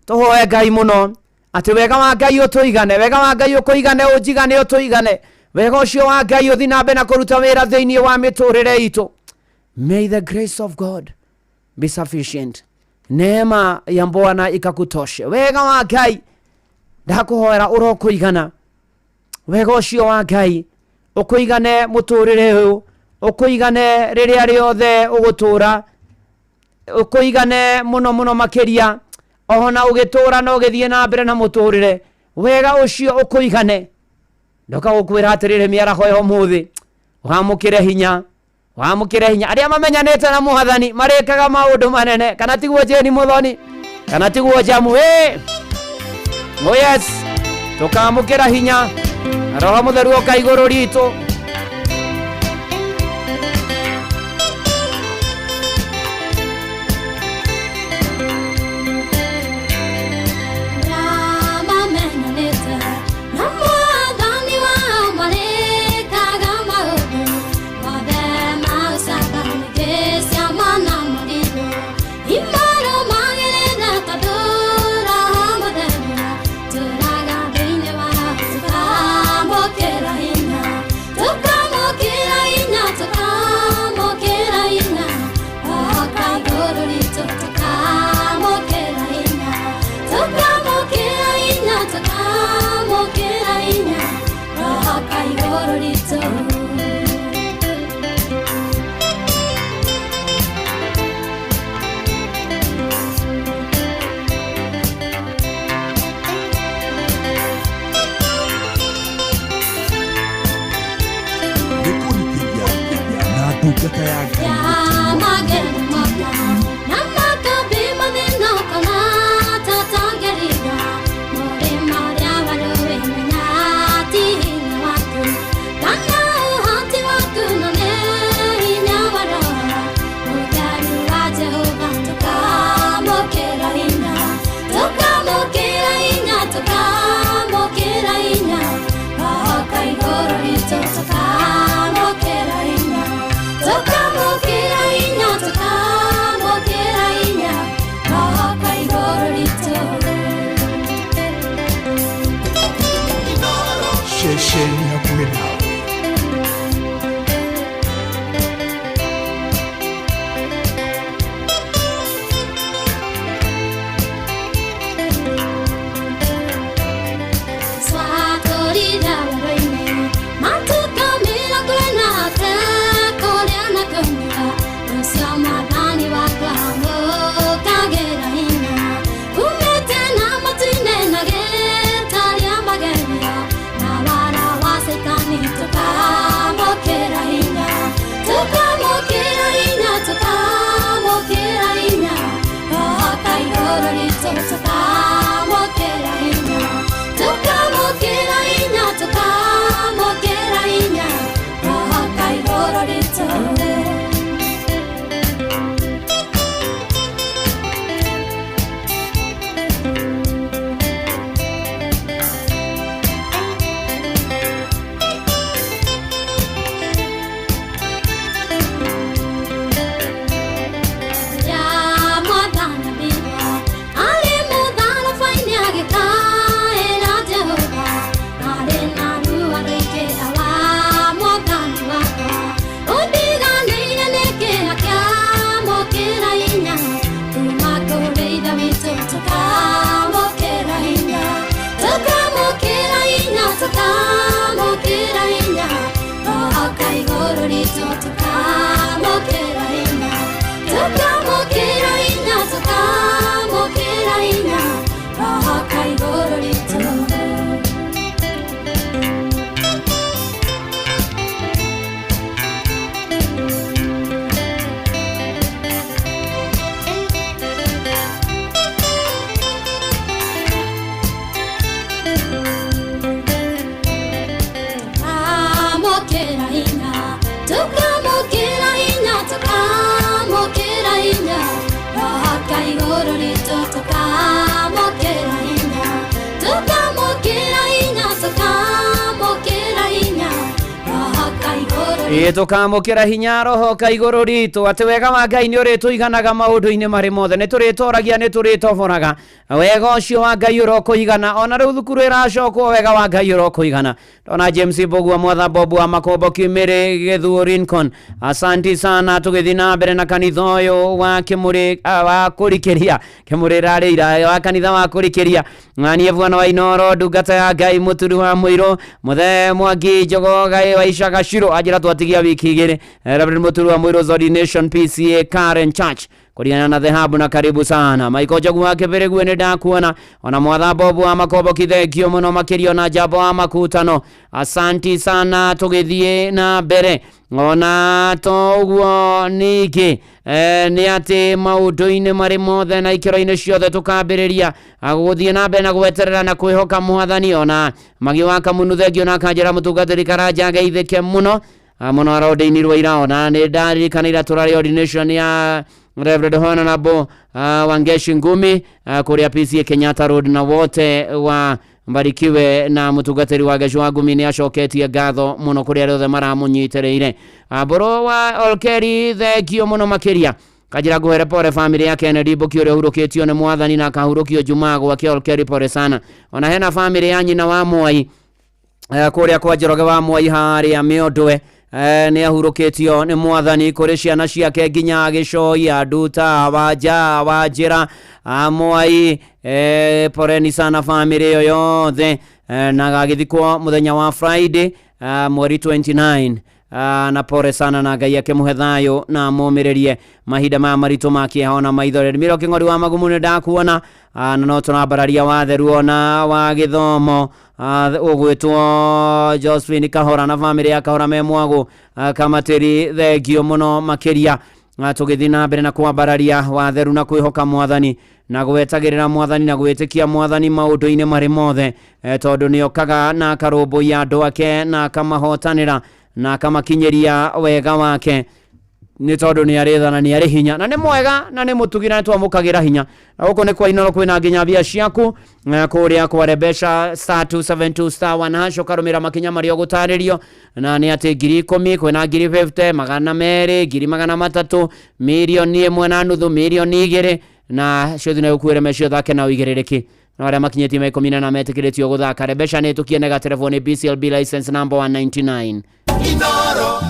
tũhoe Ngai mũno atĩ wega wa Ngai ũtũigane, wega wa Ngai ũkũigane, ũnjigane, ũtũigane, wega ũcio wa Ngai ũthi na mbere na kũruta wĩra thĩinĩ wa mĩtũrĩre itũ. May the grace of God be sufficient. Neema ya Bwana ikakutoshe. Wega wa Ngai ndakũhoera ũrokũigana, wega ũcio wa Ngai ũkũigane mũtũrĩre ũyũ, ũkũigane rĩrĩa rĩothe ũgũtũra, ũkũigane mũno mũno makĩria ona ũgĩtũra na ũgĩthiĩ na mbere na mũtũrĩre, wega ũcio ũkũigane. Ndoka gũkwĩra atĩrĩrĩ mĩaraho ya ũmũthĩ, wamũkĩre hinya, wamũkĩre hinya. Arĩa mamenyanĩte na Mwathani marĩkaga maũndũ manene, kana tiguo Jane Muthoni, kana tiguo Jamu? Ĩ, oh yes, tũkamũkĩra hinya na Roho Mũtheru oka igũrũ ritũ.
Tũraga thĩinĩ wa tũkamũkĩra hinya.
Ĩ tũkamũkĩra hinya roho ka igũrũ ritũ atĩ wega wa Ngai nĩ ũrĩtũiganaga maũndũ-inĩ marĩ mothe, nĩ tũrĩtoragia, nĩ tũrĩtoboraga. Wega ũcio wa Ngai ũrokũigana. Ona rĩu thukuru ĩracokwo, wega wa Ngai ũrokũigana. Ndona James Mbũgua, Mwatha Bob wa Makombo, Kimĩrĩ, Gĩthuo, Rincon, asanti sana. Tũgĩthiĩ na mbere na kanitha ũyũ wa Kĩmũrĩ, wa kũrikĩria Kĩmũrĩ ĩrarĩ ira wa kanitha wa kũrikĩria. Ng'anie bwana wa Inoro, ndungata ya Ngai, mũturi wa mũirũ, mũthee Mwangi Njogo Gai wa Ica Gacirũ, anjĩra twatigia wiki igĩrĩ. Reverend mũturi wa mũirũ, Ordination PCA Karen Church kũringana na dhehabu, na karibu sana. Michael Njogu wa Kĩbĩrĩgue, nĩ ndakuona. Ona Mwatha Bobu wa Makombo, kithengio mũno makĩria. Ona Njambo wa Makutano, asanti sana. Tũgĩthiĩ na mbere ona to ũguo ningĩ, nĩ atĩ maũndũ-inĩ marĩ mothe na ikĩro-inĩ ciothe tũkambĩrĩria gũthiĩ na mbere na gweterera na kwĩhoka Mwathani. Ona Magi wa Kamunu, thengio, na kanjĩra mũtungatĩri Karanja geithĩke mũno mũno arondĩinirwo ira. Ona nĩ ndaririkanĩra tũrarĩ ordination ya Reverend Honorable Wangeshi Ngumi kũrĩa PCA Kenyatta Road, na wote wa mbarikiwe. Na mũtungatĩri wa Geshu wa Ngumi nĩ acoketie ngatho mũno kũrĩ arĩa othe maramũnyitĩrĩire. Mbũrũ wa Olkeri, thengio mũno makĩria. Kanjĩra ngũhere pore family ya Kennedy Mbuki ũrĩa ũhurũkĩtio nĩ Mwathani na akahurũkio Jumaa gwake Olkeri, pore sana. Ona hena family ya nyina wa Mwai kũrĩa kwa Njoroge wa Mwai harĩa Mĩondwe, nĩ ahurũkĩtio nĩ Mwathani, kũrĩ ciana ciake nginya Gĩcoia, Nduta, Wanja, Wanjĩra, Mwai, poreni sana family ĩyo yothe, na gagĩthikwo mũthenya wa Friday, mweri 29, na pore sana, na Ngai akĩmũhe thayũ na amũmĩrĩrie mahinda maya maritũ ma kĩeha ona maithori. Miro Kĩng'ori wa Magumu, nĩ ndakuona, na no tũrambararia watheru ona wa gĩthomo, ũgwĩtwo Josephine Kahora na family ya Kahora me Mwagũ, Kamatĩri, thengio mũno makĩria. Tũgĩthiĩ na mbere na kwambararia watheru na kwĩhoka Mwathani na gwetagĩrĩra Mwathani na gwĩtĩkia Mwathani maũndũ-inĩ marĩ mothe, tondũ nĩ okaga na akarũmbũiya andũ ake na akamahotanĩra na akamakinyĩria wega wake, nĩ tondũ nĩ arĩ tha na nĩ arĩ hinya na nĩ mwega na nĩ mũtugi na nĩ twamũkagĩra hinya. Na gũkũ nĩ kwa Inoro, kwĩna nginya mbia ciaku, kũrĩa kwa Rebesha *272*1#, ũkarũmĩrĩra makinya marĩa ũgũtarĩrio, na nĩ atĩ 10,000, kwĩna 50,000, 200, 300,000, 1.5 million, 2 million, na ciothe nĩ gũkuĩre mecio thake na ũigĩrĩrĩki. No arĩa makinyĩtie ma 14 metĩkĩrĩtio gũthaka. Rebesha nĩ ĩtũkie nega telefoni BCLB license number 199.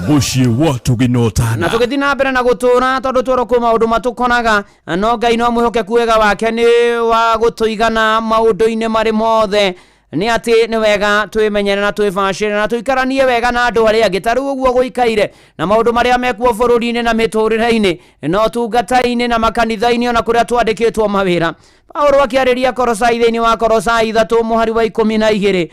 Mũciĩ wa tũgĩnotana.
Na tũgĩthiĩ na mbere na gũtũra, tondũ tũrwo kwĩ maũndũ matũkonaga, no Ngai no mwĩhokeku, wega wake nĩ wa gũtũigana maũndũ-inĩ marĩ mothe. Nĩ atĩ nĩ wega twĩmenyere na twĩbacĩre na tũikaranie wega na andũ arĩa angĩ. Ta rĩu ũguo gũikaire na maũndũ marĩa mekuo bũrũri-inĩ na mĩtũrĩre-inĩ na ũtungata-inĩ na makanitha-inĩ ona kũrĩa twandĩkĩtwo mawĩra. Paulo akĩarĩria Korosai thĩinĩ wa Korosai 3 mũhari wa 12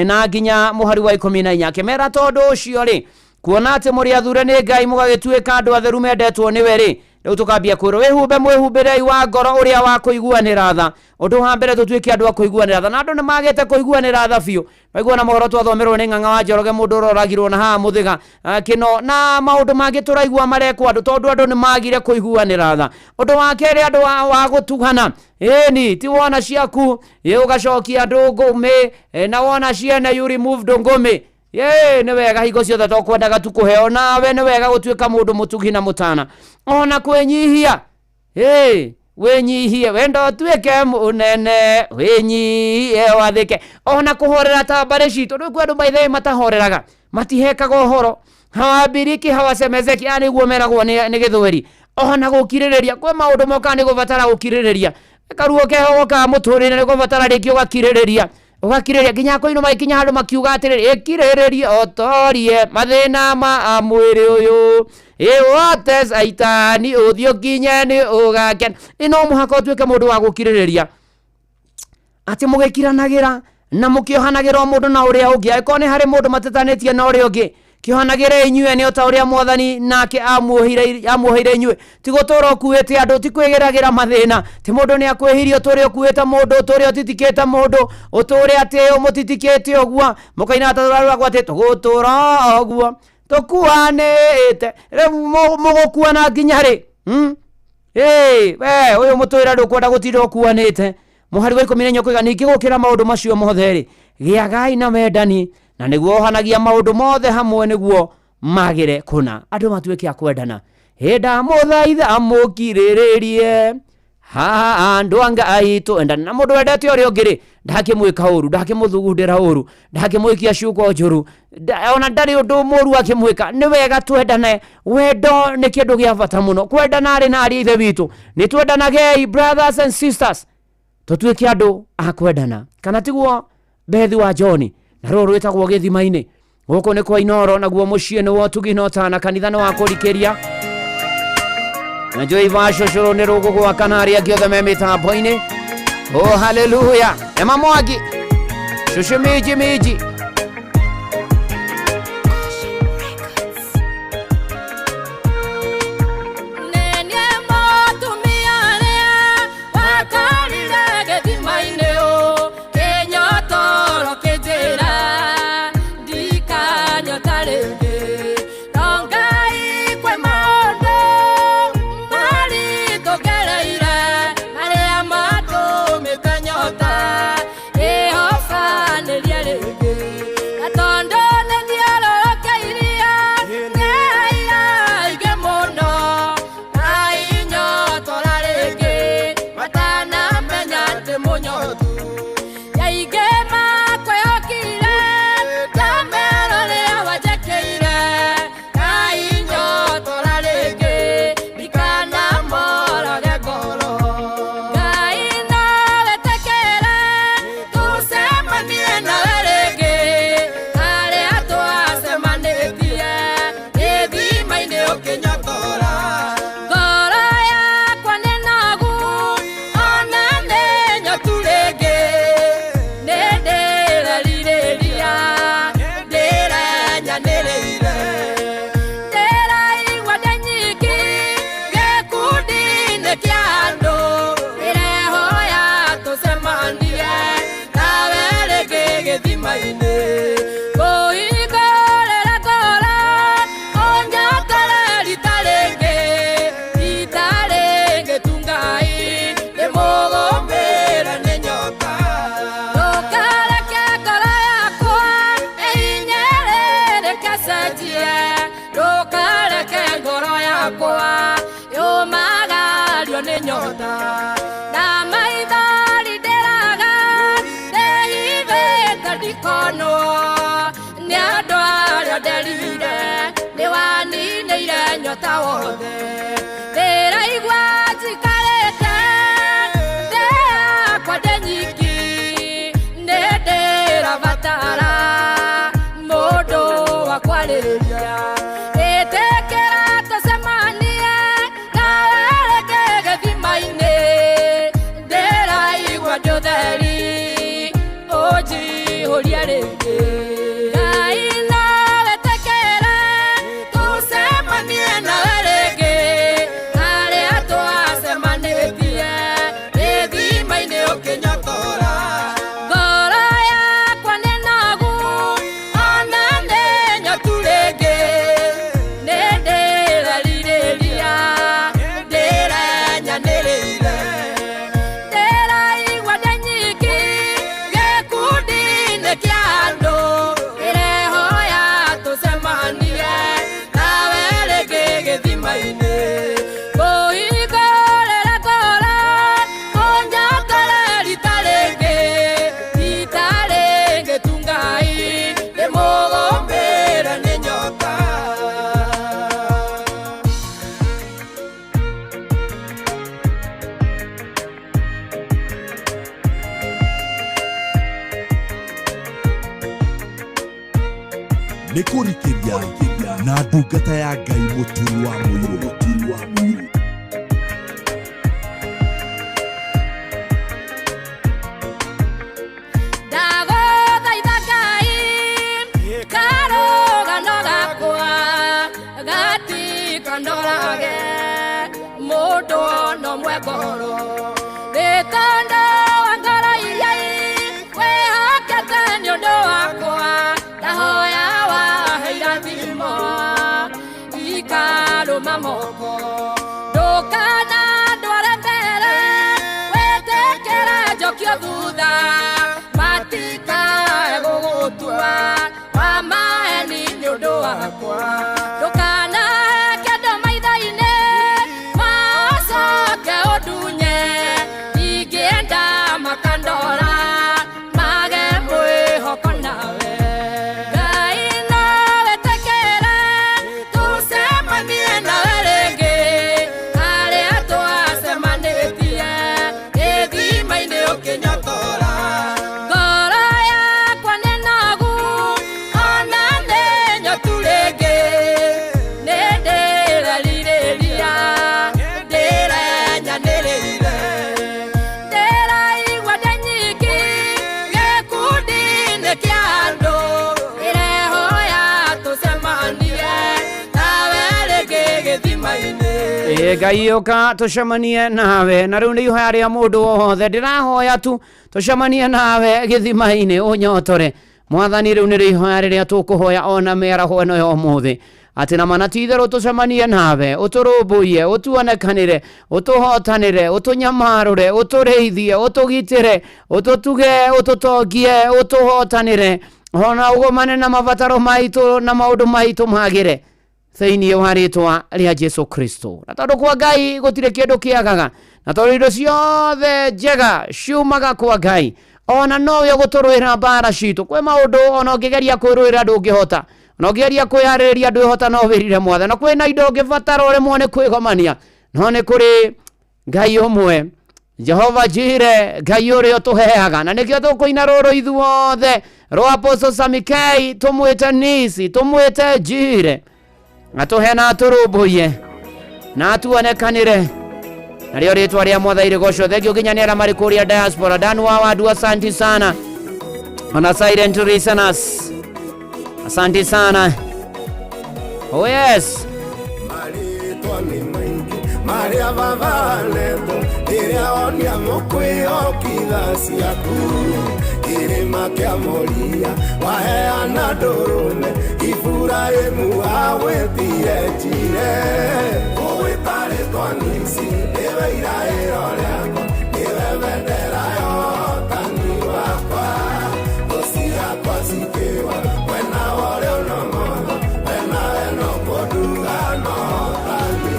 na nginya mũhari wa 14, akĩmera, tondũ ũcio rĩ, kuona atĩ mũrĩ athure nĩ Ngai, mũgagĩtuĩka andũ atheru mendetwo nĩwe rĩ, rĩu tũkambia kwĩrwo wĩhumbe mwĩhumbĩrei wa ngoro ũrĩa wa kũiguanĩra tha. Ũndũ wa mbere, tũtuĩke andũ a kũiguanĩra tha, na andũ nĩ magĩte kũiguanĩra tha biũ. Maigua na mohoro twathomerwo nĩ Ng'ang'a wa Njoroge, mũndũ ũroragirwo na haha Mũthĩga, kĩno na maũndũ mangĩ tũraigua marekwo andũ, tondũ andũ nĩ magire kũiguanĩra tha. Ũndũ wa kerĩ, andũ wa gũtugana. Ĩni ti wona ciaku ĩ ũgacokia andũ ngũmĩ, na wona ciene you remove ndũngũmĩ. Ye nĩ wega hingo ciothe to kwendaga tu kũheo nawe, nĩ wega gũtuĩka mũndũ mũtugi na mũtana ona kwĩnyihia. Ĩ wĩnyihie, wenda ũtuĩke mũnene, wĩnyihie wathĩke, ona kũhorera ta mbarĩ citũ. Rĩu kwĩ andũ maithe matahoreraga, matihekaga ũhoro, hawabiriki, hawasemezeki, yani nĩguo meragwo nĩ gĩthweri. Ona gũkirĩrĩria, kwĩ maũndũ mokaga nĩ gũbatara gũkirĩrĩria, karuo keho gokaga mũtũrĩre, nĩ gũbatara rĩngĩ ũgakirĩrĩria, ũgakirĩrĩria nginya kũinũ magĩkinya handũ makiuga atĩrĩrĩ, ĩkirĩrĩrie ũtorie mathĩna ma mwĩrĩ ũyũ, ĩwote caitani ũthiĩ ũkinye nĩ ũgakena. Ĩ no mũhaka ũtuĩke mũndũ wa gũkirĩrĩria, atĩ mũgĩkiranagĩra na mũkĩohanagĩra o mũndũ na ũrĩa ũngĩ. Angĩkorwo nĩ harĩ mũndũ matetanĩtie na ũrĩa ũngĩ, kĩohanagĩre inyuĩ nĩ o ta ũrĩa Mwathani nake amuoheire inyuĩ. Ti gũtũra ũkuĩte andũ, ti kwĩgeragĩra mathĩna, ti mũndũ nĩ akwĩhirie ũtũre ũkuĩte mũndũ, ũtũre ũtitikĩte mũndũ, ũtũre atĩ ũmũtitikĩte ũguo, mũkaina tatũrarũragwo atĩ tũgũtũra ũguo tũkuanĩte. Rĩu mũgũkuana nginya rĩ? Ĩ we ũyũ mũtũrĩre ndũkwenda gũtinda ũkuanĩte. Mũhari wa 14 ũkoiga, ningĩ gũkĩra maũndũ macio mothe rĩ, gĩagai na wendani, na nĩguo ohanagia maũndũ mothe hamwe nĩguo. Magĩre kũna andũ matuĩke a kwendana. Ĩndamũthaitha mũkirĩrĩrie haha andũ a Ngai twendane. Na mũndũ wendete ũrĩa ũngĩ rĩ, ndakĩmwĩka ũru, ndakĩmũthugundĩra ũru, ndakĩmũikia ciugo njũru, ona ndarĩ ũndũ mũru akĩmwĩka. Nĩ wega twendane. Wendo nĩ kĩndũ gĩa bata mũno. Kwendana arĩ na arĩ ithe witũ, nĩ twendanagei brothers and sisters, tũtuĩke andũ a kwendana. Kana tiguo Bethi wa John? Na rũrũ rwĩtagwo gĩthima-inĩ. Gũkũ nĩ kwa Inoro, naguo mũciĩ nĩ wa ũtugi na ũtana, kanitha nĩ wa kũrikĩria na njũĩ vacũcũrũ nĩ rũgũgwaka na arĩa angĩ othe me mĩtambo-inĩ. Oh, haleluya. Ema Mwangi cucu minji minji.
Nenie mũtumia ũrĩa wakorire gĩthima-inĩ ũ, kĩnyotoro kĩnjĩra ndikanyota rĩngĩ. No Ngai kwĩ maũndũ maritũ ngereire, marĩa matũmĩte nyota ĩhobanĩrie rĩngĩ. Na tondũ nĩthiũrũrũkĩirie ngereire aingĩ mũno, ainyotora rĩngĩ matanamenya atĩ mũnyotu. Aingĩ makwĩhokire ndamera ũrĩa wanjĩkĩire, ainyotora rĩngĩ ndikanamorage ngoro. Ngai no wĩtĩkĩre tũcemanie nawe rĩngĩ, harĩa twacemanĩtie gĩthima-inĩ ũkĩnyotora. Ngoro yakwa nĩ nogu ona nĩ nyotu rĩngĩ, nĩ ndĩrerirĩria ndĩrenyanĩrĩire. Ndĩraigua ndĩ nyiki gĩkundi-inĩ kĩa andũ, ndĩrehoya tũcemanie nawe rĩngĩ gĩthima-inĩ. Kũhingũrĩra ngoro ũnyotore rita rĩngĩ, rita rĩngĩ tu Ngai ndĩmũgũmĩre nĩ nyota. Ndũkareke ngoro yakwa ĩhinyĩrĩrĩke cenjie, ndũkareke ngoro yakwa yũmagario nĩ nyota. Na maithori ndĩraga ndĩhithĩte ndikonwo nĩ andũ arĩa nderire, nĩwaninĩire nyota wothe. Ndĩraigua njikarĩte thĩ yakwa ndĩ nyiki, nĩ ndĩrabatara mũndũ wa kwarĩria. Ĩtĩkĩra tũcemanie nawe rĩngĩ gĩthima-inĩ, ndĩraigua ndĩ ũtheri ũnjihũrie rĩngĩ. Ngai no wĩtĩkĩre tũcemanie nawe rĩngĩ, harĩa twacemanĩtie gĩthima-inĩ ũkĩnyotora. Ngoro yakwa nĩ nogu ona nĩ nyotu rĩngĩ, nĩ ndĩrerirĩria ndĩrenyanĩrĩire. Ndĩraigua ndĩ nyiki gĩkundi-inĩ kĩa andũ, ndĩrehoya tũcemanie nawe rĩngĩ gĩthima-inĩ. Kũhingũrĩra ngoro ũnyotore rita rĩngĩ, rita rĩngĩ tu Ngai ndĩmũgũmĩre nĩ nyota.
Nĩ kũrikĩria na ndungata ya Ngai mũturi wa mũirũ. Mũturi wa mũirũ.
Ndagũthaitha Ngai karũgano gakwa gatikandorage mũndũ ona ũmwe ngoro. Nĩ tondũ wa ngoro iria wĩhokete nĩ ũndũ wakwa, ndahoya wahe irathimo ikarũma moko. Ndũkanandware mbere wĩtĩkĩre njokio thutha, matikae gũgũtua wa maeni nĩ ũndũ wakwa.
Ĩ Ngai ũka tũcemanie nawe na rĩu nĩ ihoya rĩa mũndũ wothe ndĩrahoya tu tũcemanie nawe gĩthima-inĩ ũnyotore mwathani rĩu nĩrĩo ihoya rĩrĩa tũkũhoya ona mĩaraho ĩno ya ũmũthĩ atĩ na mana ti itherũ tũcemanie nawe ũtũrũmbũiye ũtuonekanĩre ũtũhotanĩre ũtũnyamarũre ũtũrĩithie ũtũgitĩre ũtũtuge ũtũtongie ũtũhotanĩre ona ũgomane na mabataro maitũ na maũndũ maitũ magĩre thĩinĩ wa rĩtwa rĩa Jesu Kristo. Na tondũ kwa Ngai gũtirĩ kĩndũ kĩagaga, na tondũ indo ciothe njega ciumaga kwa Ngai, ona nowe ũgũtũrũĩra mbara citũ. Kwĩ maũndũ ona ũngĩgeria kwĩrũĩra ndũngĩhota, ona ũngĩgeria kwĩharĩrĩria ndwĩhota, no wĩrire Mwathani. Na kwĩna indo ũngĩbatara ũremwo nĩ kwĩgomania, no nĩ kũrĩ Ngai ũmwe Jehova Jire, Ngai ũrĩa ũtũheaga, na nĩkĩo tũkũina rũrũ ithuothe rwa Apostle Sammy K, tũmwĩte Nisi, tũmwĩte Jire, atũhe na atũrũmbũiye na atuonekanĩre narĩo rĩtwa rĩa Mwathani rĩgocwo. Thengio nginya nĩ arĩa marĩ kũrĩa diaspora. Dan wa Wadu, asanti sana, ona silent listeners, asanti sana. Oh yes.
Marĩtwa nĩ maingĩ marĩa babanetwo rĩrĩa onia mũkwĩhokitha ciaku kĩrĩma kĩa Moria waheana ndũrũme Iburahĩmu agwĩtire Njire ũgwĩta rĩtwa Nisi nĩwe iraĩro rĩakwa nĩwe bendera ya ũhotani wakwa thũ ciakwa cikĩwa mwena wa ũrĩo na ũmotho wenawe no kũnduga no ũhotani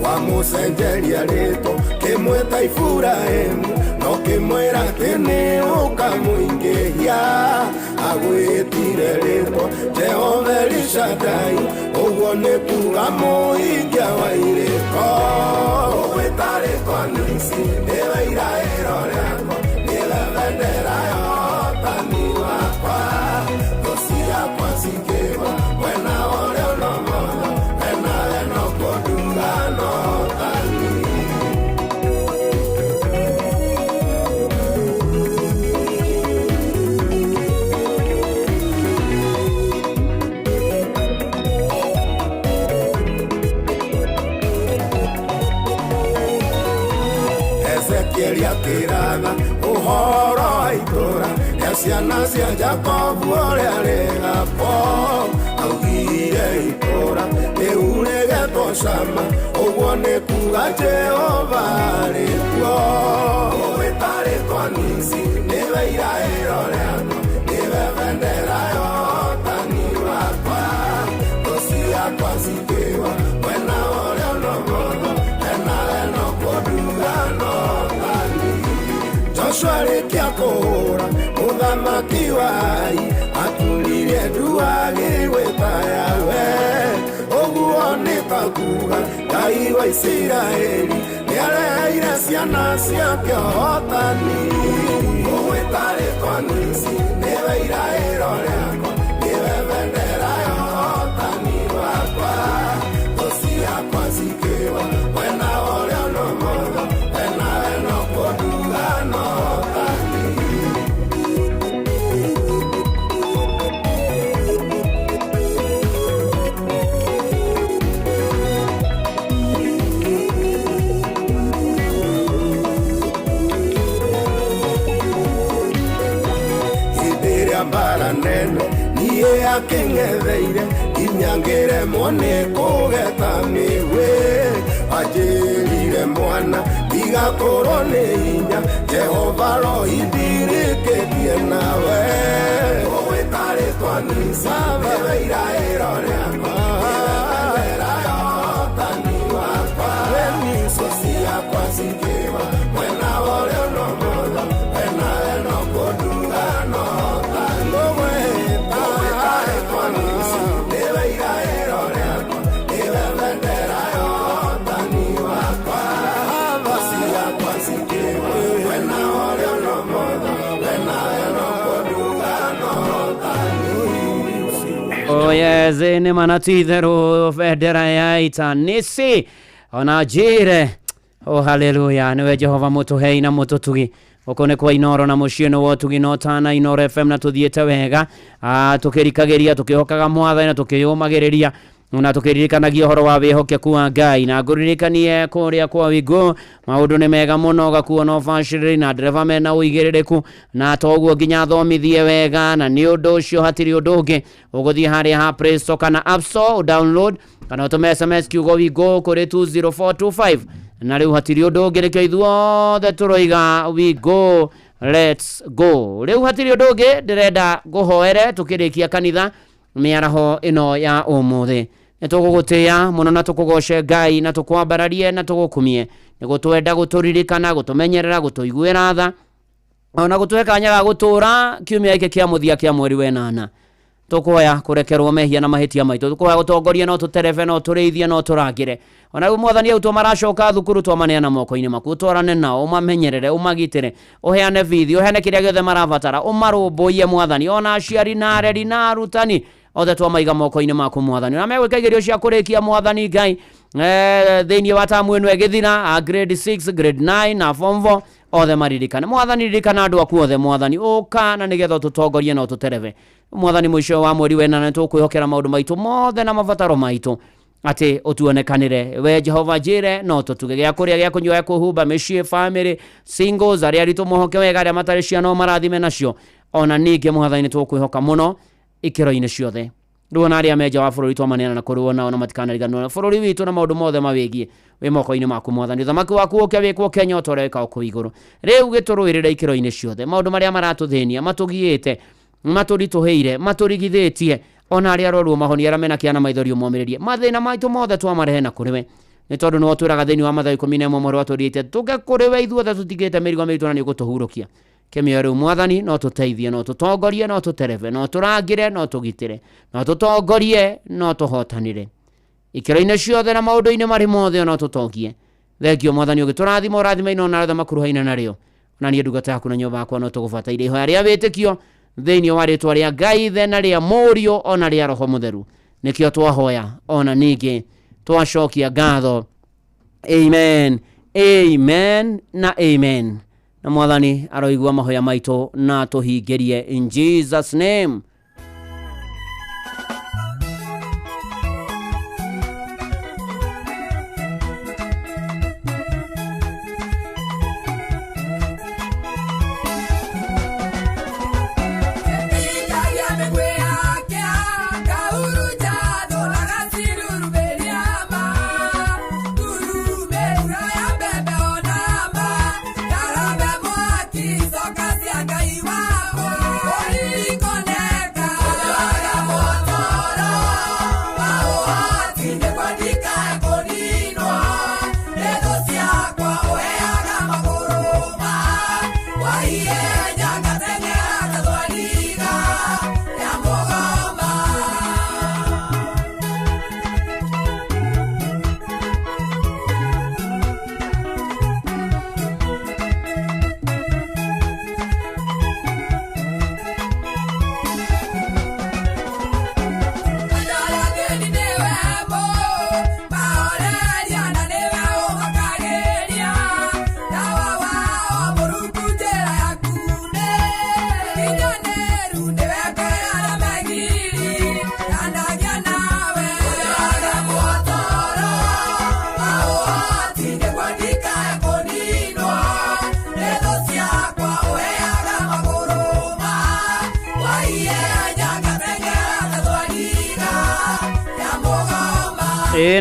wamũcenjeria rĩtwa kĩmwĩta Iburahĩmu no kĩmwĩra atĩ nĩ ũkamũingĩhia agwĩtire rĩtwa Jehova Elishadai ũguo nĩ kuga mũhingia wa irĩko ũgwĩta rĩtwa Nisi nĩwe iraĩro rĩakwa nĩwe bendera ya ũhotani wakwa thũ ciakwa cikĩwa mwena wa ũrĩo na ũmotho wenawe no kũnduga no ũhotani. Ezekieli akĩratha ũhoro wa itũũra rĩa ciana cia Jakobu ũrĩa rĩgakwo augire itũũra rĩu rĩgetwo Shama ũguo nĩ kuga Jehova arĩ kuo ũgwĩta rĩtwa Nisi nĩwe iraĩro rĩakwa nĩwe bendera ya ũhotani wakwa thũ ciakwa cikĩwa mwena wa ũrĩo na ũmotho wenawe no kũnduga no ũhotani. Joshua arĩkia kũhũra mũthamaki wa Ai aturirie ndu agĩgwĩta Yahweh ũguo nĩ ta kuga Ngai wa Isiraeli nĩareheire ciana ciake ũhotani ũgwĩta rĩtwa Nisi nĩwe iraĩro rĩakwa nĩwe bendera ya ũhotani wakwa thũ ciakwa cikĩwa mwena wa ũrĩo na ũmotho wenawe no kũnduga no ũhotani. Hĩndĩ ĩrĩa mbara nene niĩ akĩng'etheire nginya ngĩremwo nĩ kũgeta mĩgwĩ anjĩrire mwana ndigakorwo nĩ hinya Jehova rohindirĩkĩtie nawe ũgwĩta rĩtwa Nisi nĩwe iraĩro rĩakwa nĩwe bendera ya ũhotani wakwa thũ ciakwa cikĩwa mwena wa ũrĩo na ũmotho wenawe no kũnduga no ũhotani ũgwĩta rĩtwa Nisi nĩwe iraĩro rĩakwa nĩwe bendera ya ũhotani wakwa thũ ciakwa cikĩwa mwena wa ũrĩo na ũmotho wenawe no kũnduga no ũhotani.
Oh yes, nĩ mana ti itherũ bendera ya ita Nisi ona Jire. Oh haleluya, nĩwe Jehova mũtũhei na mũtũtugi. Gũkũ nĩ kwa Inoro na mũciĩ nĩ wa ũtugi na ũtana Inoro FM, na tũthiĩte wega, tũkĩrikagĩria tũkĩhokaga Mwathani na tũkĩyũmagĩrĩria Na tũkĩririkanagia ũhoro wa wĩhokeku wa Ngai na ngũririkanie kũrĩa kwa Wĩngũ maũndũ nĩ mega mũno gakuo no bacĩrĩri na ndereba mena ũigĩrĩrĩku na toguo nginya thomithie wega na nĩ ũndũ ũcio hatirĩ ũndũ ũngĩ ũgũthiĩ harĩa ha Play Store kana App Store download kana ũtũme SMS kiugo Wĩngũ kũrĩ 20425 na rĩu hatirĩ ũndũ ũngĩ nĩkĩo ithuothe tũroiga we go, let's go. Rĩu hatirĩ ũndũ ũngĩ ndĩrenda ngũhoere tũkĩrĩkia kanitha mĩaraho ĩno ya ũmũthĩ. Nĩ tũgũgũtĩĩa mũno na tũkũgoce Ngai na tũkwambararie na tũgũkumie nĩ gũtwenda gũtũririkana gũtũmenyerera gũtũiguĩra tha ona gũtũhe kanya ga gũtũra kiumia gĩkĩ kĩa mũthia kĩa mweri wenana. Tũkũhoya kũrekerwo mehia na mahĩtia maitũ, tũkũhoya gũtongoria no tũterebe no tũrĩithie no tũrangĩre. Ona rĩu mwathani arutwo maracoka thukuru twamaneana moko-inĩ maku, ũtwarane nao ũmamenyerere ũmagitĩre ũheane bithi ũheane kĩrĩa gĩothe marabatara ũmarũmbũiye mwathani, ona aciari na areri na arutani othe twamaiga moko-inĩ maku mwathani. Na megwĩka igerio cia kũrĩkia mwathani Ngai thĩinĩ wa tamu ĩno ĩgĩthira, grade 6 grade 9 na form 4 othe maririkane mwathani. Ririkana andũ aku othe mwathani, ũka na nĩgetha ũtũtongorie na ũtũterebe mwathani. Mũico wa mweri wenana nĩtũkwĩhokera maũndũ maitũ mothe na mabataro maitũ atĩ ũtuonekanĩre we Jehova njĩre no tũtuge gĩa kũrĩa gĩa kũnyua gĩa kũhumba mĩciĩ family singles arĩa aritũ mohoke wega arĩa matarĩ ciana ũmarathime nacio. Ona ningĩ mwathani nĩtũkwĩhoka mũno ikĩro-inĩ ciothe. Rĩu ona arĩa me nja wa bũrũri twamaneana na kũrĩ nao na matikanariganĩrwo bũrũri witũ na maũndũ mothe mawĩgiĩ wĩ moko-inĩ maku mwathani. Ũthamaki waku ũke wĩkwo Kenya o ta ũrĩa wĩkagwo kũu igũrũ. Rĩu gĩtũrũĩrĩre ikĩro-inĩ ciothe maũndũ marĩa maratũthĩnia matũgiĩte matũritũhĩire matũrigithĩtie ona arĩa arwaru mahonia arĩa mena kĩana maithori ũmomĩrĩrie mathĩna maitũ mothe twamarehe na kũrĩ we nĩ tondũ nĩwe ũtwĩraga thĩinĩ wa Mathayo 11 mũhari wa 28 tũke kũrĩ we ithuothe tũtigĩte mĩrigo mĩritũ na nĩ ũgũtũhurũkia. Kĩmĩoyo rĩu mwathani no tũteithie no tũtongorie no tũterebe no tũrangĩre no tũgitĩre no tũtongorie no tũhotanĩre ikĩro-inĩ ciothe na maũndũ-inĩ marĩ mothe no tũtongie. Thengio mwathani ũgĩtũrathima ũrathime ino na arĩa makuruhaine narĩo na niĩ ndungata yaku na nyũmba yakwa no tũgũbataire ihoya rĩa wĩtĩkio thĩinĩ wa rĩtwa rĩa Ngai Ithe na rĩa Mũriũ ona rĩa Roho Mũtheru nĩkĩo twahoya ona ningĩ twacokia ngatho. Amen, amen na amen. Na mwathani aroigua mahoya maitũ na tũhingĩrie in Jesus name.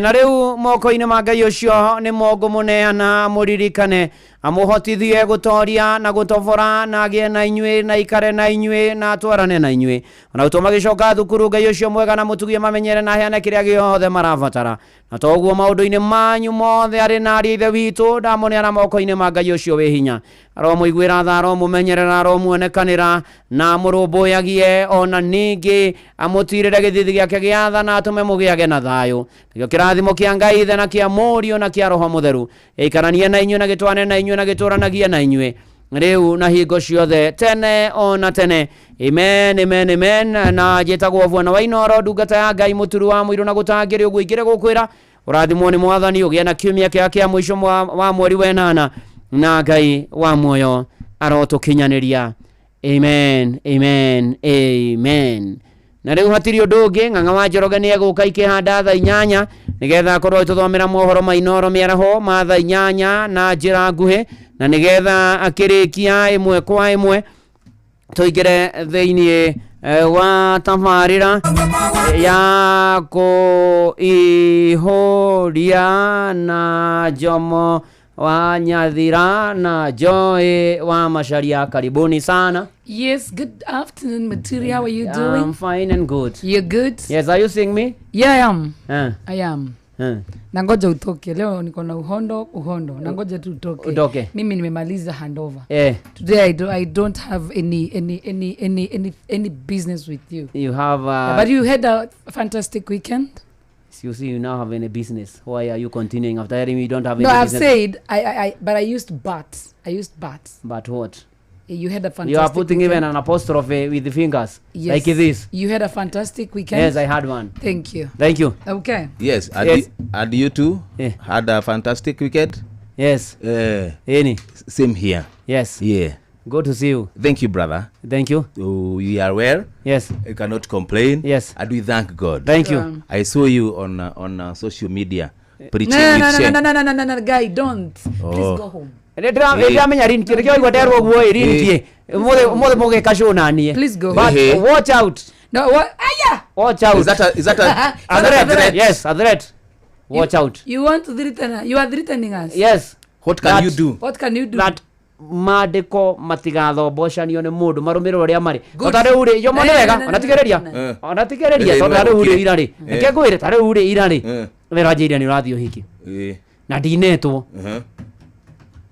Na rĩu moko-inĩ ma Ngai ũcio nĩ mongũmũneana mũririkane amũhotithie gũtoria na gũtobora na agĩe na inyuĩ na ikare na inyuĩ na atwarane na inyuĩ. Ona gũtũma magĩcoka thukuru Ngai ũcio mwega na mũtugie mamenyere na aheane kĩrĩa gĩothe marabatara. Na toguo maũndũ-inĩ manyu mothe arĩ na ariũ a Ithe witũ ndamũneana moko-inĩ ma Ngai ũcio wĩ hinya. Aromũiguĩra tha, aromũmenyerera, aromuonekanĩra na amũrũmbũyagie ona ningĩ amũtirĩre gĩthithi gĩake gĩa tha na atũme mũgĩage na thayũ. Nĩkĩo kĩrathimo kĩa Ngai Ithe na kĩa Mũriũ na kĩa Roho Mũtheru gĩikaranie na inyuĩ na gĩtwane na inyuĩ na gĩtũranagie na inyuĩ rĩu na hingo ciothe tene ona tene. Amen, amen, amen. Na njĩtagwo Bwana wa Inooro, ndungata ya Ngai mũturu wa mũirũ na gũtangĩrĩ ũguo ingĩrĩ gũkwĩra ũrathimwo nĩ mwathani ũgĩe na kiumia kĩa kĩa mũico wa mweri wenana na Ngai wa muoyo arotũkinyanĩria. Amen, amen, amen. Na rĩu hatirĩ ũndũ ũngĩ, Ng'ang'a wa Njoroge nĩ egũka ikĩhanda thaa 8 nĩgetha akorwo agĩtũthomera mohoro ma Inooro mĩaraho ma thaa 8 na njĩra nguhĩ, na nĩgetha akĩrĩkia ĩmwe kwa ĩmwe tũingĩre thĩinĩ wa tabarĩra ya kũihũria na Jomo wa Nyathira na Joy wa Macharia. Karibuni sana.
Yes, good afternoon, Maturi. How are you doing?
I'm fine and good.
You're good?
Yes, are you seeing me?
Yeah, I am. I am. Nangoja utoke. Leo niko na uhondo. Nangoja tu utoke.
Utoke.
Mimi nimemaliza handover.
Eh.
Today I don't have any business with you.
You have
Yeah, but you had a fantastic weekend.
You see, you now have any business. Why are you continuing after hearing you don't have any
No, I've
business?
said I but I used but. I used but.
But what?
You had a fantastic
You are putting
weekend.
even an apostrophe with the fingers.
Yes.
Like this.
You had a fantastic weekend.
Yes, I had one.
Thank you.
Thank you.
Okay.
Yes, and,
Yes.
and you too had a fantastic weekend?
Yes. Any.
Same here.
Yes.
Yeah.
Good to see you.
Thank you, brother.
Thank you.
Oh, we are well.
Yes.
You cannot complain.
Yes.
And we thank God.
Thank you.
I saw you on social media preaching
No, no,
with
no,
Shen.
no, no, no, no, no, no, guy, don't. Please go home.
Ndĩramenya rinki rĩkĩo igua nderwo guo ĩ rinki ũmũthĩ mũgĩka show na niĩ.
Please go.
But watch out.
No, what? Aya!
Watch out.
Is that a
A
threat?
threat? Yes, a threat. Watch out.
You want to threaten? You are threatening us.
Yes.
What can you do?
What can you do?
That mandĩko matigathobocanio nĩ mũndũ marũmĩrĩre ũrĩa marĩ.
Good.
Ta rĩu rĩ, Jomo nĩ wega,
No, no,
ona tigĩrĩria.
no, no.
Ona tigĩrĩria
Eh,
tondũ ta rĩu rĩ ira rĩ.
Eh.
Reke ngwĩre ta rĩu rĩ ira rĩ.
Eh.
Wĩra nĩ ũrathiĩ ũhiki.
Eh.
Na ndinetwo.
Uh-huh.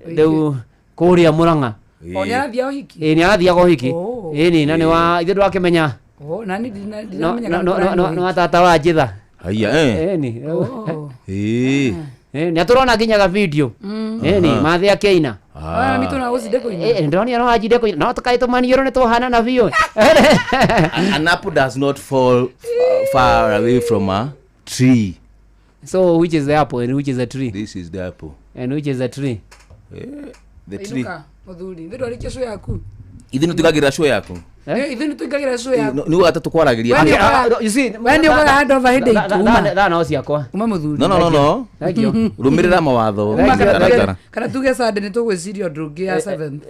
Rĩu kũrĩa Mũrang'a.
O nĩ arathiĩ ũhiki?
Ĩ nĩ arathiaga ũhiki.
Oh.
Ĩ nĩ na nĩ wa ithuĩ ndwakĩmenya.
Oh, nani
No
ndiramenya
no
kana
no
kũrarĩ
no
ũhiki.
no wa tata wa njitha.
Haya, eh.
Ĩ nĩ.
Oh.
Eh.
Ĩ nĩ atũrona nginyaga video. Ĩ nĩ
Aha.
mathĩ akĩina.
Ah, mitũ na gũcinde kũina.
Ĩ ndĩronire no anjire kũina. No tũkaĩtũmaniĩrwo nĩ tũhana biũ.
An apple does not fall far away from a tree.
So which is the apple and which is the tree?
This is the apple.
And which is the tree?
The tree.
Inũka, mũthuri. Ithuĩ ndwarĩkia show yaku.
Ithuĩ nĩ tũigagĩrĩra show yaku.
Ithuĩ nĩ tũingagĩrĩra show yaku.
Nĩ gatatũ kwaragĩria.
We nĩ
You see,
We nĩ ũkaga handover hĩndĩ ituma.
Thaa no ciakwa.
Uma mũthuri.
No, no, no, no.
Thank you.
Rũmĩrĩra mawatho.
Uma kana tuge-
Taratara.
kana tuge Sunday nĩ tũgwĩciria ũndũ ũngĩ ya seventh.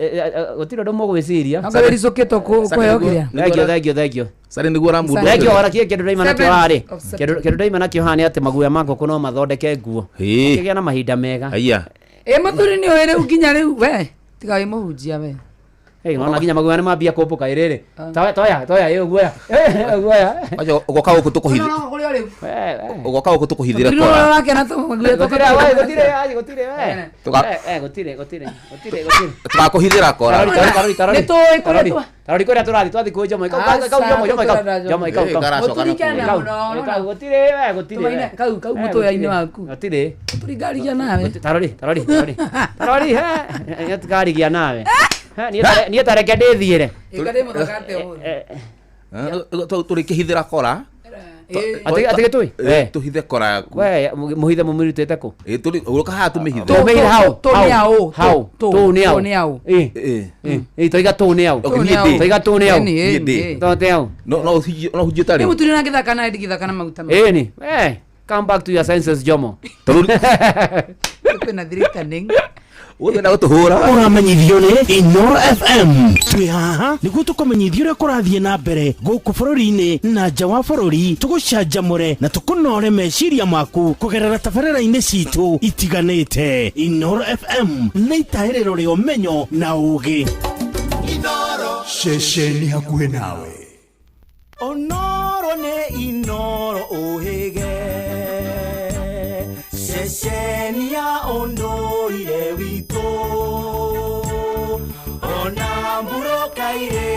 Gũtirĩ ũndũ mũgwĩciria.
Anga wĩricũkĩtwo kũheo kĩrĩa.
Thank you, thank you, thank you.
Sare nĩguo ũramundũ.
Thank you, ora kĩĩ kĩndũ ndaima nakĩo haha rĩ.
Seventh of September.
Kĩndũ ndaima nakĩo haha nĩ atĩ maguoya ma ngũkũ no mathondeke nguo.
Ĩĩ.
Ũkĩgĩa na mahinda mega.
Haya.
Ĩ mũthuri nĩ ũĩ rĩu nginya rĩu we tiga wĩ mũhunjia we.
Hey, naona nginya maguoya nĩ mambia kũmbũka ĩrĩrĩ. Toya, toya, toya, ĩ guoya. Guoya.
Wacha ũgoka gũkũ tũkũhithĩ.
Kũrĩa rĩu.
Ũgoka gũkũ tũkũhithĩre
Mũthuri
kora.
nĩ ũrakena tũmaguoya
Gũtirĩ, we, gũtirĩ, aje, gũtirĩ, we. Eh, gũtirĩ, gũtirĩ, gũtirĩ, gũtirĩ.
Tũgakũhithĩra kora.
Tarori, tarori, tarori.
Nĩ tũĩ kũrĩa
Tarori,
twa-
tarori kũrĩa tũrathiĩ, twathiĩ kwĩ Jomo. Kau, kau, kau, Jomo, Jomo, kau. Jomo, kau,
Eh,
kau.
karacoka na
Mũturi
Kau,
mũno,
kau, gũtirĩ, we, gũtirĩ,
Tũmaine,
we.
kau kau
Eh,
mũtũya-inĩ
gũtirĩ.
waku.
Gũtirĩ.
Tũringarigia nawe.
Tarori, tarori, tarori. Tarori, he, nĩ tũkarigia nawe. He, niĩ tareke ndĩthiĩre.
Ĩka ndĩ mũthaka atĩa ũmũthĩ?
Tũrĩkĩhithĩra kora.
Atĩ gĩtũi?
Eh, tũhithe kora yaku.
We, mũhithe mũmĩrutĩte kũ?
Eh, ũroka haha tũmĩhithe.
Tũmĩhithe hau?
Tũ nĩ aũ?
Hau?
Tũ
Tũ nĩ aũ?
nĩ aũ?
Ĩ.
Eh.
Ĩ, toiga tũ nĩ aũ?
Okay, niĩ ndĩ.
Toiga tũ nĩ aũ?
Ĩni,
Niĩ
ĩni,
ndĩ.
ĩni.
Tũ nĩ aũ?
No no hujie no hujie tarĩ.
Nĩ mũturi na ngĩthaka na ndigithaka na maguta ma.
Ĩni. Eh, come back to your senses, Jomo.
Kwĩna threatening.
Ũgũthiĩ na gũtũhũra.
Ũramenyithio nĩ Inoro FM. Twĩ haha nĩguo tũkũmenyithie ũrĩa kũrathiĩ na mbere gũkũ bũrũri-inĩ na nja wa bũrũri, tũgũcanjamũre na tũkũnore meciria maku kũgerera tabarĩra-inĩ citũ itiganĩte. Inoro FM nĩ itaĩrĩro rĩa ũmenyo na ũũgĩ.
Ceceni hakuhĩ nawe. Onoro nĩ Inoro ũhĩge ceceni ya ũndũire witũ ona mbura kairĩ